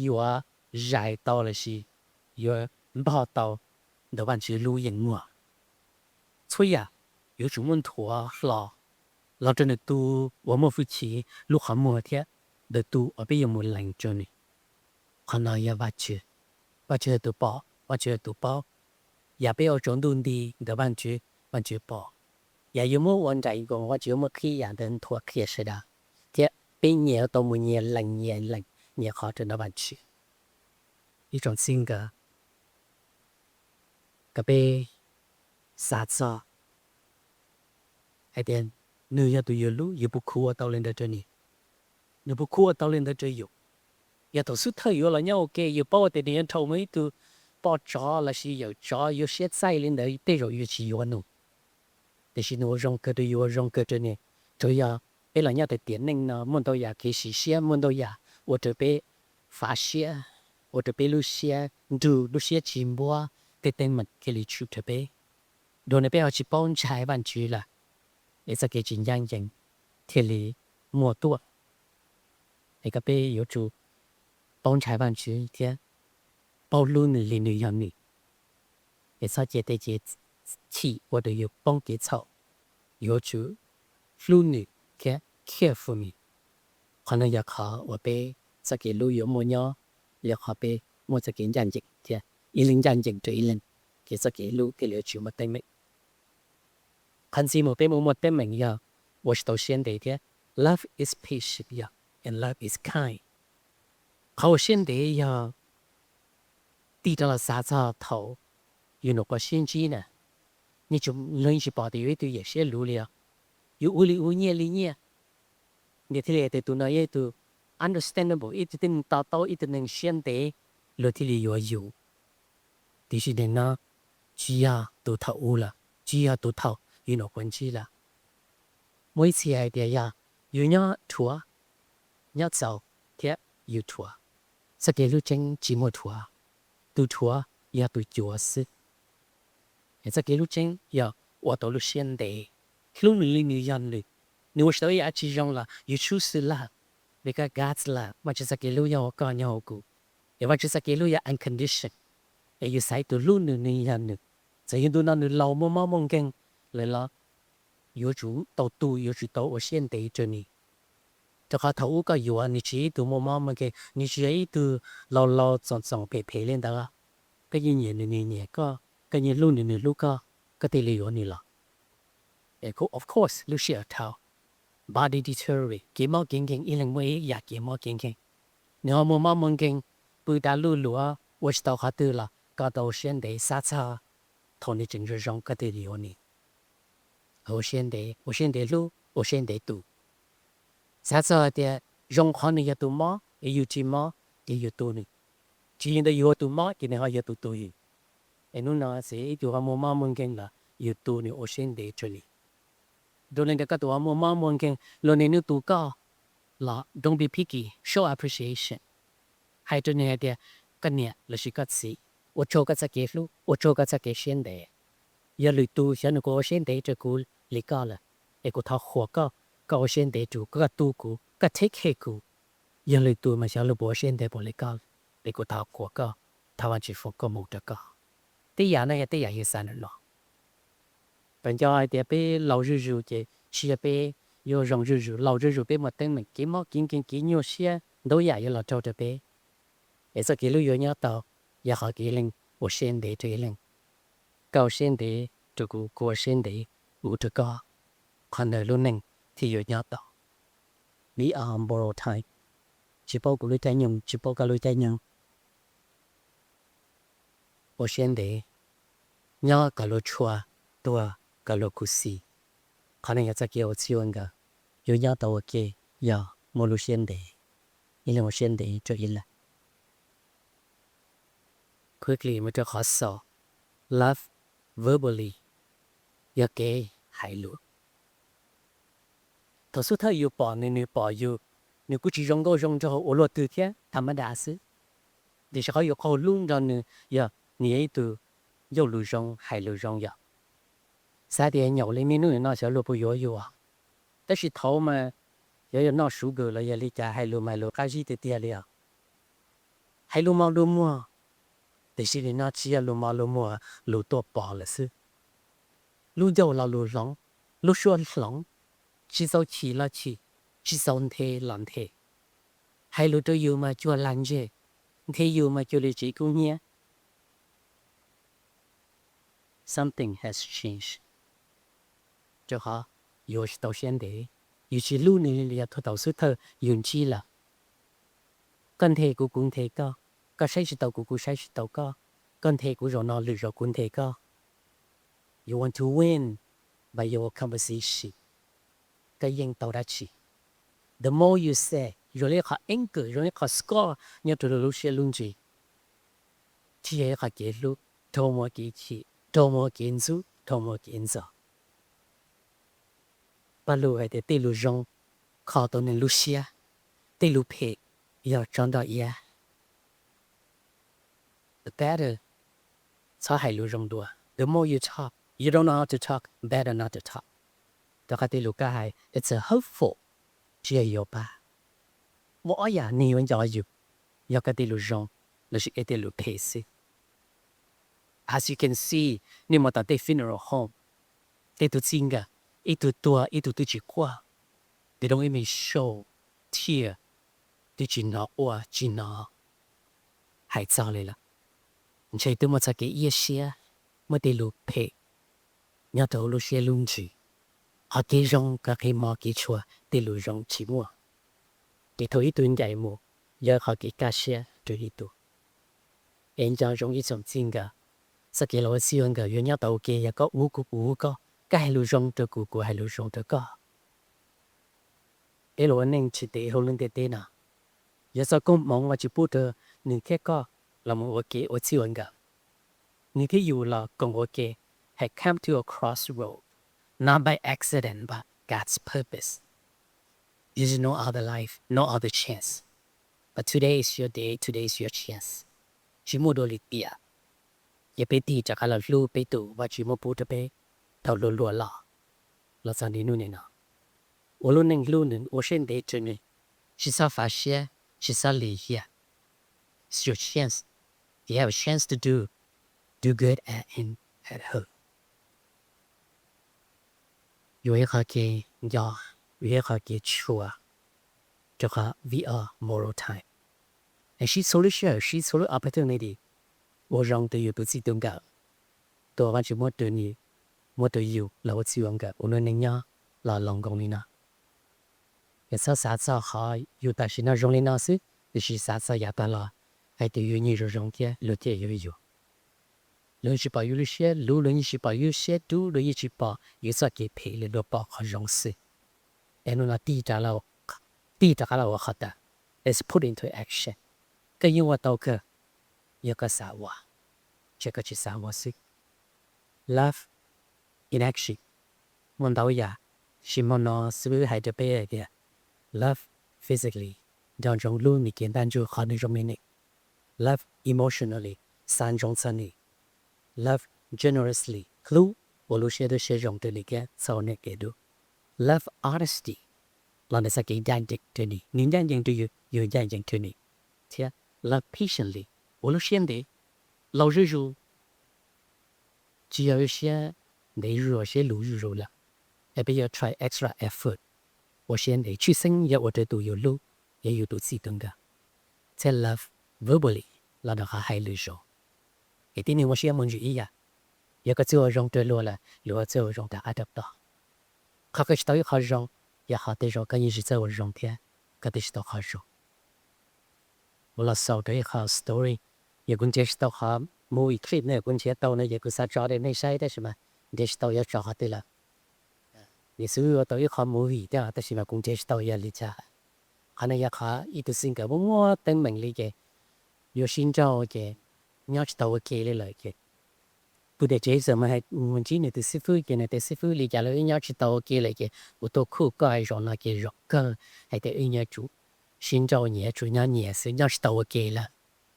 yuav zais tau los sis yuav npog tau ntawm Vajtswv lub yeej muag. Txhua yam yuav tsum muab nthuav hlo los rau ntawm tus uas muaj hwj chim lub qhov muag thiab ntawm tus uas peb yuav mus lees rau nws. Qhov no yog Vajtswv, Vajtswv yog tus pom, Vajtswv yog tus paub. Yam peb ua tsaus ntuj nti ntawm Vajtswv, Vajtswv pom. Yam yuav muab ua nraim nkoos, Vajtswv yuav muab qhib yam ntawd nthuav qhia sawv daws, thiab peb nyias yuav tau mus nyias lees nyias lees nyias qhov rau ntawm Vajtswv. Ib tsoom txij nkawm, kom peb xav txog hais tias nws yog tus yus hlub, yus puas khuv ua tau li ntawd rau nws? Nws puas khuv ua tau li ntawd rau yus? Yog thaum xub thawj yuav los nyob ua ke, yus paub tias nws yuav nrhau mus ib tug poj tsov lossis yawm tsov yuav siab txaij li ntawd, tej zaum yus tsis yuav nws. Tiam sis nws ua zoo kawg rau yus, ua zoo kawg rau nws. Tsuas yog peb los nyob tiam neej no muaj ntau yam kev sim siab, muaj ntau yam ua rau peb fav siab, ua rau peb lub siab nrug, lub siab tsis npuab, tej teeb meem thiaj li tshwm rau peb. Dua li peb ho tsis paub ntshai Vajtswv lawm, es txoj kev tsis ncaj ncees thiaj li muaj tuaj. Es kom peb yuav tsum paub ntshai Vajtswv thiab paub hlub nws li nws yog nws. Es txhob cia tej kev chim ua rau yus poob kev txhaum, yuav tsum hlub nws thiab care for nws. Qhov no yog qhov uas peb txoj kev hlub yuav muaj nyob, yog qhov peb muaj txoj kev ncaj ncees thiab ib leeg ncaj ncees rau ib leeg, ces txoj kev hlub thiaj li yuav tsis muaj teeb meem. Qhov ntxiv mus peb mus muaj teeb meem yog ua tsis tau siab ntev thiab. Love is patient, yog, and love is kind. Qhov ua siab ntev yog tig rov los xav txog thaum yus nyuam qhuav sib ntsib na, nws tsis, luag yeej tsis pom tias yus ib tug yawm siab luv li os. Yus ua li ua, nyiaj li nyiaj, nws thiaj li hais tias tus no yog ib tug understandable, ib tug tib neeg to taub, ib tug neeg siab ntev, luag thiaj li yuav yus. Tiam sis nim no tsis yog tus thaum ub lawm, tsis yog tus thaum yus nyuam qhuav ntsib lawm. Muaj ib txhia hais tias yog yus nyob dhuav, nyob txaus thiab yus dhuav, txoj kev hlub tseeb tsis muaj dhuav, tus dhuav yog tus cuav xwb. Es txoj kev hlub tseeb yog ua tau lub siab ntev, hlub nws li nws yog nws. Nws ua tsis tau ib yam dab tsi zoo los yus choose to love, because God's love, Vajtswv txoj kev hlub yog ua koj nyob hauv kuv. Es Vajtswv txoj kev hlub yog uncondition, es yus xaiv tus hlub nws, nws yog nws. Txawm yog ntu no nws laus muaj mob muaj nkeeg lawm los yuav tsum tau tu, yuav tsum tau ua siab ntev rau nws. Rau qhov thaum ub koj yuav nws tsis yog ib tug muaj mob muaj nkeeg, nws tsis yog ib tug laus laus txoom txoom phem phem li ntawd. Koj yeej nyiam nws, nws nyiam koj, koj yeej hlub nws, nws hlub koj, koj thiaj li yuav nws los? Of course lub sij hawm dhau, body deteriorate, kev mob kev nkeeg, ib leeg muaj ib yam kev mob kev nkeeg. Nws ho muaj mob muaj nkeeg, pw dav luj luav ua tsis tau qhov twg los koj tau ua siab ntev, xav txog thaum nws tseem zoo zoo koj thiaj li yuav nws. Ua siab ntev, ua siab ntev hlub, ua siab ntev tu. Xav txog hais tias zoo qhov nws yog tus mob es yus tsis mob, ces yus tu nws. Tsis li ntawd yus yog tus mob ces nws ho yog tus tu yus. Es hnub no xwv ib tug ho muaj mob muaj nkeeg los yus tu nws ua siab ntev rau nws. Dua li ntawd koj tus ho muaj mob muaj nkeeg, luag niaj hnub tu koj los don't be picky, show appreciation. Hais rau nws hais tias koj niam lossis koj txiv, ua tsaug koj txoj kev hlub, ua tsaug koj txoj kev siab ntev. Yog lwm tus xyov nws puas ua siab ntev rau kuv li koj lawm, es kuv thov qhuas koj, koj ua siab ntev rau kuv, koj tu kuv, koj take care kuv. Yog lwm tus mas xyov luag puas ua siab ntev puas li koj, es kuv thov qhuas koj, thov Vajtswv foom koob hmoov rau koj. Tej yam no yog tej yam yus xav ntawm no. Koj nco hais tias peb laus zuj zus ces tsis yog peb yuav zoo zuj zus, laus zuj zus peb muaj teeb meem, kev mob kev nkeeg, kev nyuaj siab ntau yam yuav los raug rau peb. Es txoj kev hlub yuav nyob tau yog qhov kev ib leeg ua siab ntev rau ib leeg. Koj ua siab ntev rau kuv, kuv ua siab ntev kuv rau koj, qhov ntawd lub neej thiaj yuav nyob tau. We are on borrowed time. Tsis paub kuv lub caij nyoog, tsis paub koj lub caij nyoog. Ua siab ntev, nyob kom luag tshua, tuag kom luag khuv xim. Qhov no yog txoj kev ua txij ua nkawm, yuav nyob tau ua ke yog muaj lub siab ntev, ib leeg ua siab ntev rau ib leeg. Quickly mus rau qhov xaus, love verbally yog kev hais lus. Thaum xub thawj yus pom nws, nws pom yus, nws kuj tsis zoo nkauj zoo nraug ua luaj twg thiab, tham ma das xwb. Tiam sis qhov yus qaug hlub nrog nws yog nws yog ib tug ncauj lus zoo, hais lus zoo yom. Xav tias nyaum li niaj hnub nim no xyov luag puas yuav yus. Tab sis thaud mas xyov yog noj sugar los yog li cas, hais lus mas hais lus qab zib tiag tiag li os. Hais lus mos lus muag, tiam sis nim no tsis yog lus mos lus muag, lus tuaj pom lawm xwb. Lub ncauj los lus hloov, lub suab hloov, tsis txaus chim los chim, tsis txaus nthe los nthe. Hais lus rau yus mas cuag lag ntseg, nthe yus mas cuag li tsev kub hnyiab. Something has changed. Rau qhov yus ua tsis tau siab ntev, yus tsis hlub nws li yog thaum xub thawj yus ntsib lawm. Koj nthe kuv, kuv nthe koj, koj saib tsis taus kuv, kuv saib tsis taus koj, koj nthe kuv zaum no, lwm zaus kuv nthe koj. You want to win by your conversation. Koj yeej tau dab tsi? The more you say, zoo li ib qho anchor, zoo li ib qho score nyob rau lub siab lub ntsws, thiaj yog ib qho kev hlub raug mus ua kev chim, raug mus ua kev ntxub, raug mus ua kev ntxaug. Paj Lug hais tias tej lus zoo kho tau neeg lub siab, tej lus phem yog tsob nroj iab. The better, txhob hais lus zoo dua. The more you talk, you don't know how to talk, better not to talk. Rau qhov tej lus koj hais it's a hurtful, tsis yog yuav pab. Muaj ob yam neeg yuav nco yus, yog koj tej lus zoo lossis koj tej lus phem xwb. As you can see, nej mus tom tej funeral home, tej tug txij nkawm, ib tug tuag ib tug twb tsis quaj, they don't even show tear, twb tsis hnov quaj tsis hnov hais txog li lawm. Ntshe twb muaj txoj kev iab siab, muaj tej lus phem nyob rau lub siab lub ntsws. Qhov kev zoo koj qhib mob kev tshua, tej lus zoo tsis muaj. Ces thaum ib tug ncaim mus, yog qhov kev kaj siab rau ib tug. Es nco zoo ib tsoom txij nkawm, txoj kev los ua txij ua nkawm yuav nyob tau ua ke yog koj ua kuv, kuv ua koj, koj hais lus zoo rau kuv, kuv hais lus zoo rau koj. Peb los ua neej tsis ntev hauv lub ntiaj teb no, yog txoj koob hmoov Vajtswv pub rau nws thiab koj los mus ua ke ua txij ua nkawm. Nws thiab yus los koom ua ke, have come to a crossroad, not by accident but God's purpose. There is no other life, no other chance. But today is your day, today is your chance. Tsis muaj dua lwm tiam, ces peb tig rov qab los hlub peb tus Vajtswv muab pub rau peb thaum hluas hluas los, los txog niaj hnub nim no. Ua lub neej hlub nws, ua siab ntev rau nws, tsis txhob fav siab, tsis txhob lim hiam. It's your chance. You have a chance to do, do good at, in, at home. Yuav ib qho kev nco, yuav ib qho kev tshua, rau qhov we are moral time. Es siv txhua lub sij hawm, siv txhua lub opportunity ua zoo rau yus tus txij tus nkawm, tuav Vajtswv muab rau nws, muab rau yus los ua txij ua nkawm ua lub neej nyob los laus nkoos li no. Yog txhob xav txog qhov yus tam sim no zoo li no xwb, tiam sis xav txog yav tag los, hais tias yus nyiam zoo zoo thiab luag thiaj yuav yus. Luag yeej tsis pom yus lub siab luv, luag yeej tsis pom yus lub siab dub, luag yeej tsis pom yus txoj kev phem li, luag pom qhov zoo xwb. Es hnub no tig rov qab los ua qhov tawm, let's put into action. Koj yeej ua tau kawg, yog koj xav ua, tsis yog koj tsis xav ua xwb. Love in action. Muaj ntau yam, tiam sis hmo no xib fwb hais rau peb hais tias love physically, nco ntsoov hlub nws kev ntaj ntsug qhov nws zoo li nws, love emotionally, xav ntsoov txog nws, love generously, hlub ua lub siab dub siab zoo rau nws thiab txhua tus neeg kev dub, love honesty, los ntawm txoj kev ncaj ncees rau nws, nws ncaj ncees rau yus, yus ncaj ncees rau nws, thiab love patiently, ua lub siab ntev, laus zuj zus, tsis yog lub siab ntev zuj zus, siab luv zuj zus lawm, es peb yuav try extra effort, ua siab ntev, tshwj xeeb yog ua rau tus yus hlub, yog yus tus txij tus nkawm, thiab love verbally, los rau qhov hais lus zoo. Es tib neeg muaj siab muaj ntsws ib yam, yog koj txawj ua zoo rau luag lawm, luag txawj ua zoo rov qab rau koj. Qhov koj tsis tau ib qho zoo, yog qhov tej zaum koj yeej tsis txawj ua zoo thiab, koj twb tsis tau qhov zoo. Kuv los xaus rau ib qho story, yog kuv nrhiav tsis tau qhov movie clip no, kuv nrhiav tau no ces kuv xav tso rau nej saib tab sis mas nrhiav tsis tau yuav tso qhov twg lawm. Nws xub ua tau ib qho movie thiab tab sis mas kuv nrhiav tsis tau yog li cas. Qhov no yog qhov ib tug txij nkawm muaj muaj teeb meem li ces yuav sib nrauj ces nyob tsis tau ua ke li lawm ces tus niam tsev txawm mus ntsib nws tus xib fwb ces nws tias, xib fwb, li cas los wb nyob tsis tau ua ke lawm ces kuv tuaj khub koj zaum no ces zaum kawg hais tias wb yuav tsum sib nrauj, nyias yuav tsum nyob nyias xwb, nyob tsis tau ua ke lawm.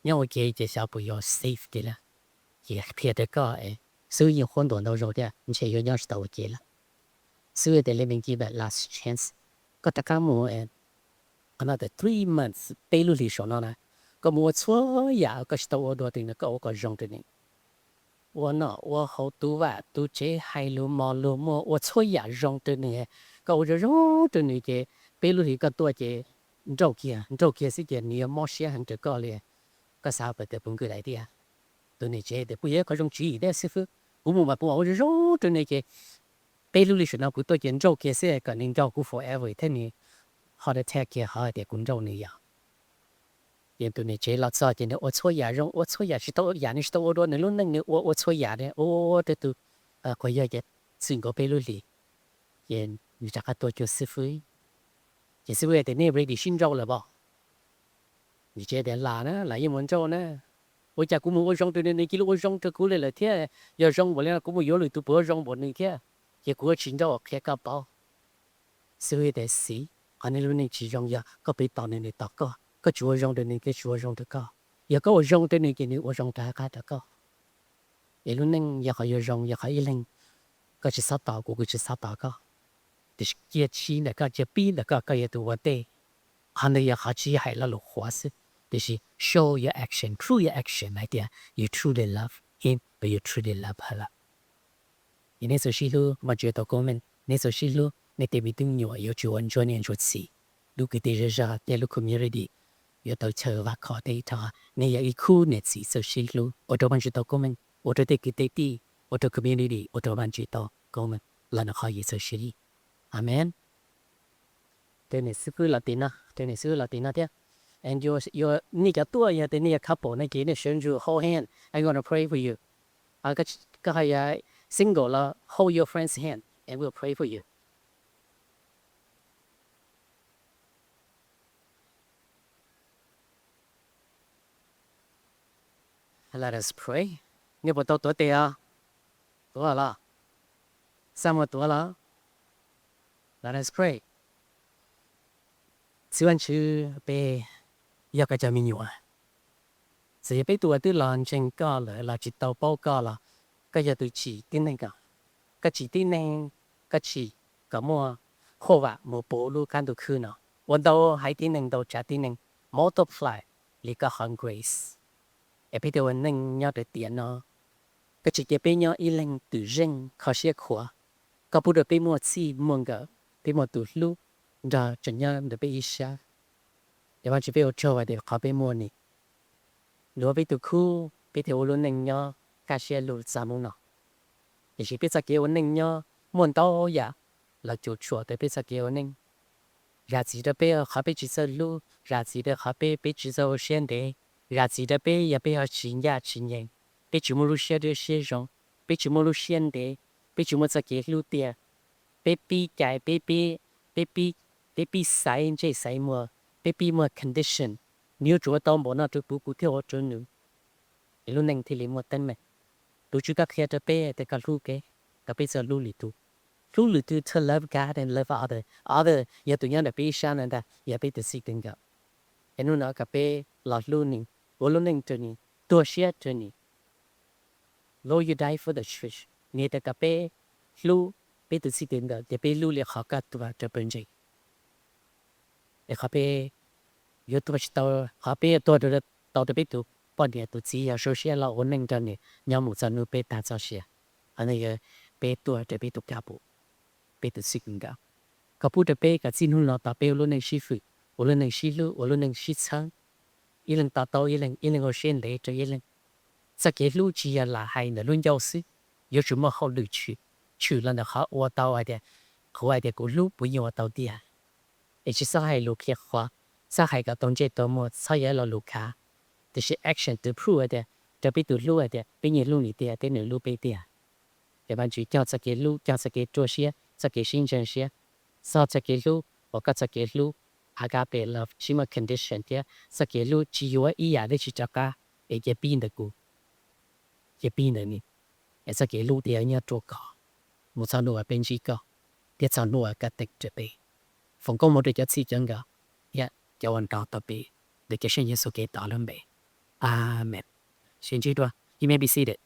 Nyob ua ke ces xyov puas yuav safe li lawm. Ces qhia rau koj, xib fwb yeej qhuab ntuas ntau zaus thiab, ntshe yuav nyob tsis tau ua ke lawm. Xib fwb tias, let me give a last chance. Koj rov qab mus, qhov no tias three months, peb lub hlis saum no na, koj mus ua txhua yam koj tsis tau ua dua rau nws, koj ua kom zoo rau nws. Ua noj ua haus, tu vaj tu tsev, hais lus mos lus muag, ua txhua yam zoo rau nws. Koj ua zoo zoo rau nws ces peb lub hlis koj tuaj ces nrauj kiag nrauj kiag xwb ces nws yuav mob siab heev rau koj li. Koj xav tias puas nkag lais tiag? Tus niam tsev tias, puas yog qhov zoo tswv yim thiab xib fwb? Kuv mus mas kuv mam ua zoo zoo rau nws ces peb lub hlis saum no kuv tuaj ces nrauj kiag xwb, kom nws nrauj kuv forever thiab nws heart attack kiag qhov hais tias kuv nrauj nws yom. Ces tus niam tsev los txog ces nws ua txhua yam zoo, ua txhua yam tsis tau, yam nws tsis tau ua dua nws lub neej nws ua, ua txhua yam, ua ua rau tus quas yawg ces txwm nkaus peb lub hlis. Ces nws rov qab tuaj cuag xib fwb, ces xib fwb tias, nej ready sib nrauj lawm pom? Niam tsev tias, lam na, lam yeej mus nrauj na. Ua cas kuv mus ua zoo rau nws, nws cia li ua zoo rau kuv li lawm thiab. Yog zoo npaum li no kuv mus yuav lwm tus puas zoo npaum nws thiab. Ces kuv yuav tsis nrauj, qhia koj paub. Xib fwb tias, xib, qhov nej lub neej tsis zoo yog koj pheej tos nws, nws tos koj, koj tsis ua zoo rau nws, nws tsis ua zoo rau koj. Yog koj ua zoo rau nws ces nws ua zoo rov qab rau koj. Es lub neej yog qhov yuav zoo yog qhov ib leeg, koj tsis txhob tos kuv, kuv tsis txhob tos koj. Tiam sis cia siab ntawm koj, cia pib ntawm koj, koj yog tus ua ntej. Qhov ntawd yog qhov tsis yog hais lo lus qhuav xwb, tiam sis show your action, prove your action hais tias you truly love him, but you truly love her lawm. Ces nej txawm sib hlub, Vajtswv tau koob meej, nej txawm sib hlub, nej tej me tub me nyuam yuav tsum ua ntsuag niam ntsuag txiv, lub kwv tij zej zog thiab lub community yuav tau chaw vam khom thiab ib thaj. Nej yog ib khub niam txiv txawm sib hlub, ua rau Vajtswv tau koob meej, ua rau tej kwv tej tij, ua rau community, ua rau Vajtswv tau koob meej los ntawm qhov yus txawm sib hlub. Amen. Rau niam xib fwb los tim no, rau niam xib fwb los tim no thiab. And your, your, nej cov tuaj yog tias nej yog couple no ces nej sawv ntsug hold hand, I'm gonna pray for you. Koj hais yog single los hold your friend's hand and we'll pray for you. Let us pray. Nej puas tau tuav tes os? Tuav los? Xaj muag tuav los? Let us pray. Txiv Vajtswv, peb yog koj cov me nyuam. Txawm yog peb tus uas twb los ntseeg koj lawm los tsis tau paub koj los koj yog tus tsim tib neeg os. Koj tsim tib neeg, koj tsim kom muaj huaj vam mus puv lub qab ntuj khwb no, ua ntau haiv tib neeg, ntau tsav tib neeg, multiply. li koj qhov grace. Es peb thiaj ua neej nyob rau tiam no, koj tsis cia peb nyob ib leeg twm zeej kho siab khuav, koj pub rau peb muaj txij muaj nkawm, peb muaj tus hlub nrog tseem nyob ntawm peb ib sab. Es Vajtswv peb ua tsaug hais tias qhov peb muaj ni, luag peb tus khub peb thiaj ua lub neej nyob kaj siab lug txog hnub no. Tiam sis peb txoj kev ua neej nyob muaj ntau yam los cuam tshuam rau peb txoj kev ua neej. Zam txim rau peb qhov peb tsis txawj hlub, zam txim rau qhov peb peb tsis txawj ua siab ntev, zam txim rau peb yog peb ho tsis ncaj tsis ncees, peb tsis muaj lub siab dawb siab zoo, peb tsis muaj lub siab ntev, peb tsis muaj txoj kev hlub tiag. Peb pib cais, peb pib, peb pib, peb pib xaiv ntsej xaiv muag, peb pib muaj condition, nws yuav tsum ua tau npaum no rau kuv kuv thiaj ua rau nws. Es lub neej thiaj li muaj teeb meem. Tus Tswv koj qhia rau peb tias koj hlub kev, kom peb txawj hlub lwm tus. Hlub lwm tus, to love God and love other. Other yog tus nyob ntawm peb ib sab no ntag, yog peb tus txij tus nkawm. Es hnub no kom peb los hlub nws, ua lub neej rau nws, tuag siab rau nws. Lord, you die for the church. Nws tias kom peb hlub peb tus txij tus nkawm ces peb hlub li qhov koj tuag rau pawg ntseeg. Es qhov peb yuav tuag tsis tau, qhov peb yuav tuag tau rau peb tus poj niam tus txiv yog sau siab los ua neej nrog nws nyob mus txog hnub peb tag txoj sia. Qhov no yog peb tuag rau peb tus kab pum, peb tus txij tus nkawm. Koj pub rau peb kom txij hnub no tau peb ua lub neej sib fwm, ua lub neej sib hlub, ua lub neej sib txhawb, ib leeg to taub ib leeg, ib leeg ua siab ntev rau ib leeg. Txoj kev hlub tsis yog lam hais ntawm lub ncauj xwb, yuav tsum muaj hauj lwm tshwm, tshwm los ntawm qhov ua tau hais tias, qhuav hais tias kuv hlub puas yeej ua tau tiag. Es tsis txhob hais lus qhia qhuav, txhob hais kom tau ntsej tau muag, txhob yog lo lus khav, tiam sis action to prove hais tias rau peb tus hlub hais tias peb yeej hlub nws tiag thiab nws hlub peb tiag. Es Vajtswv cog txoj kev hlub, cog txoj kev ruaj siab, txoj kev sib ntseeg siab, txog txoj kev hlub uas koj txoj kev hlub agape love tsis muaj condition thiab txoj kev hlub tsis yuav ib yam dab tsi rov qab, es cia pib ntawm kuv, cia pib ntawm nws. Es txoj kev hlub thiaj nyob ruaj khov mus txog hnub uas peb ntsib koj thiab txog hnub uas koj teem rau peb. Foom koob hmoov rau cov txij cov nkawm thiab cov uas nrog tau peb, ntawm cov seej Yexus Khetos lub npe. Amees. Sib ntsib dua, you may be seated.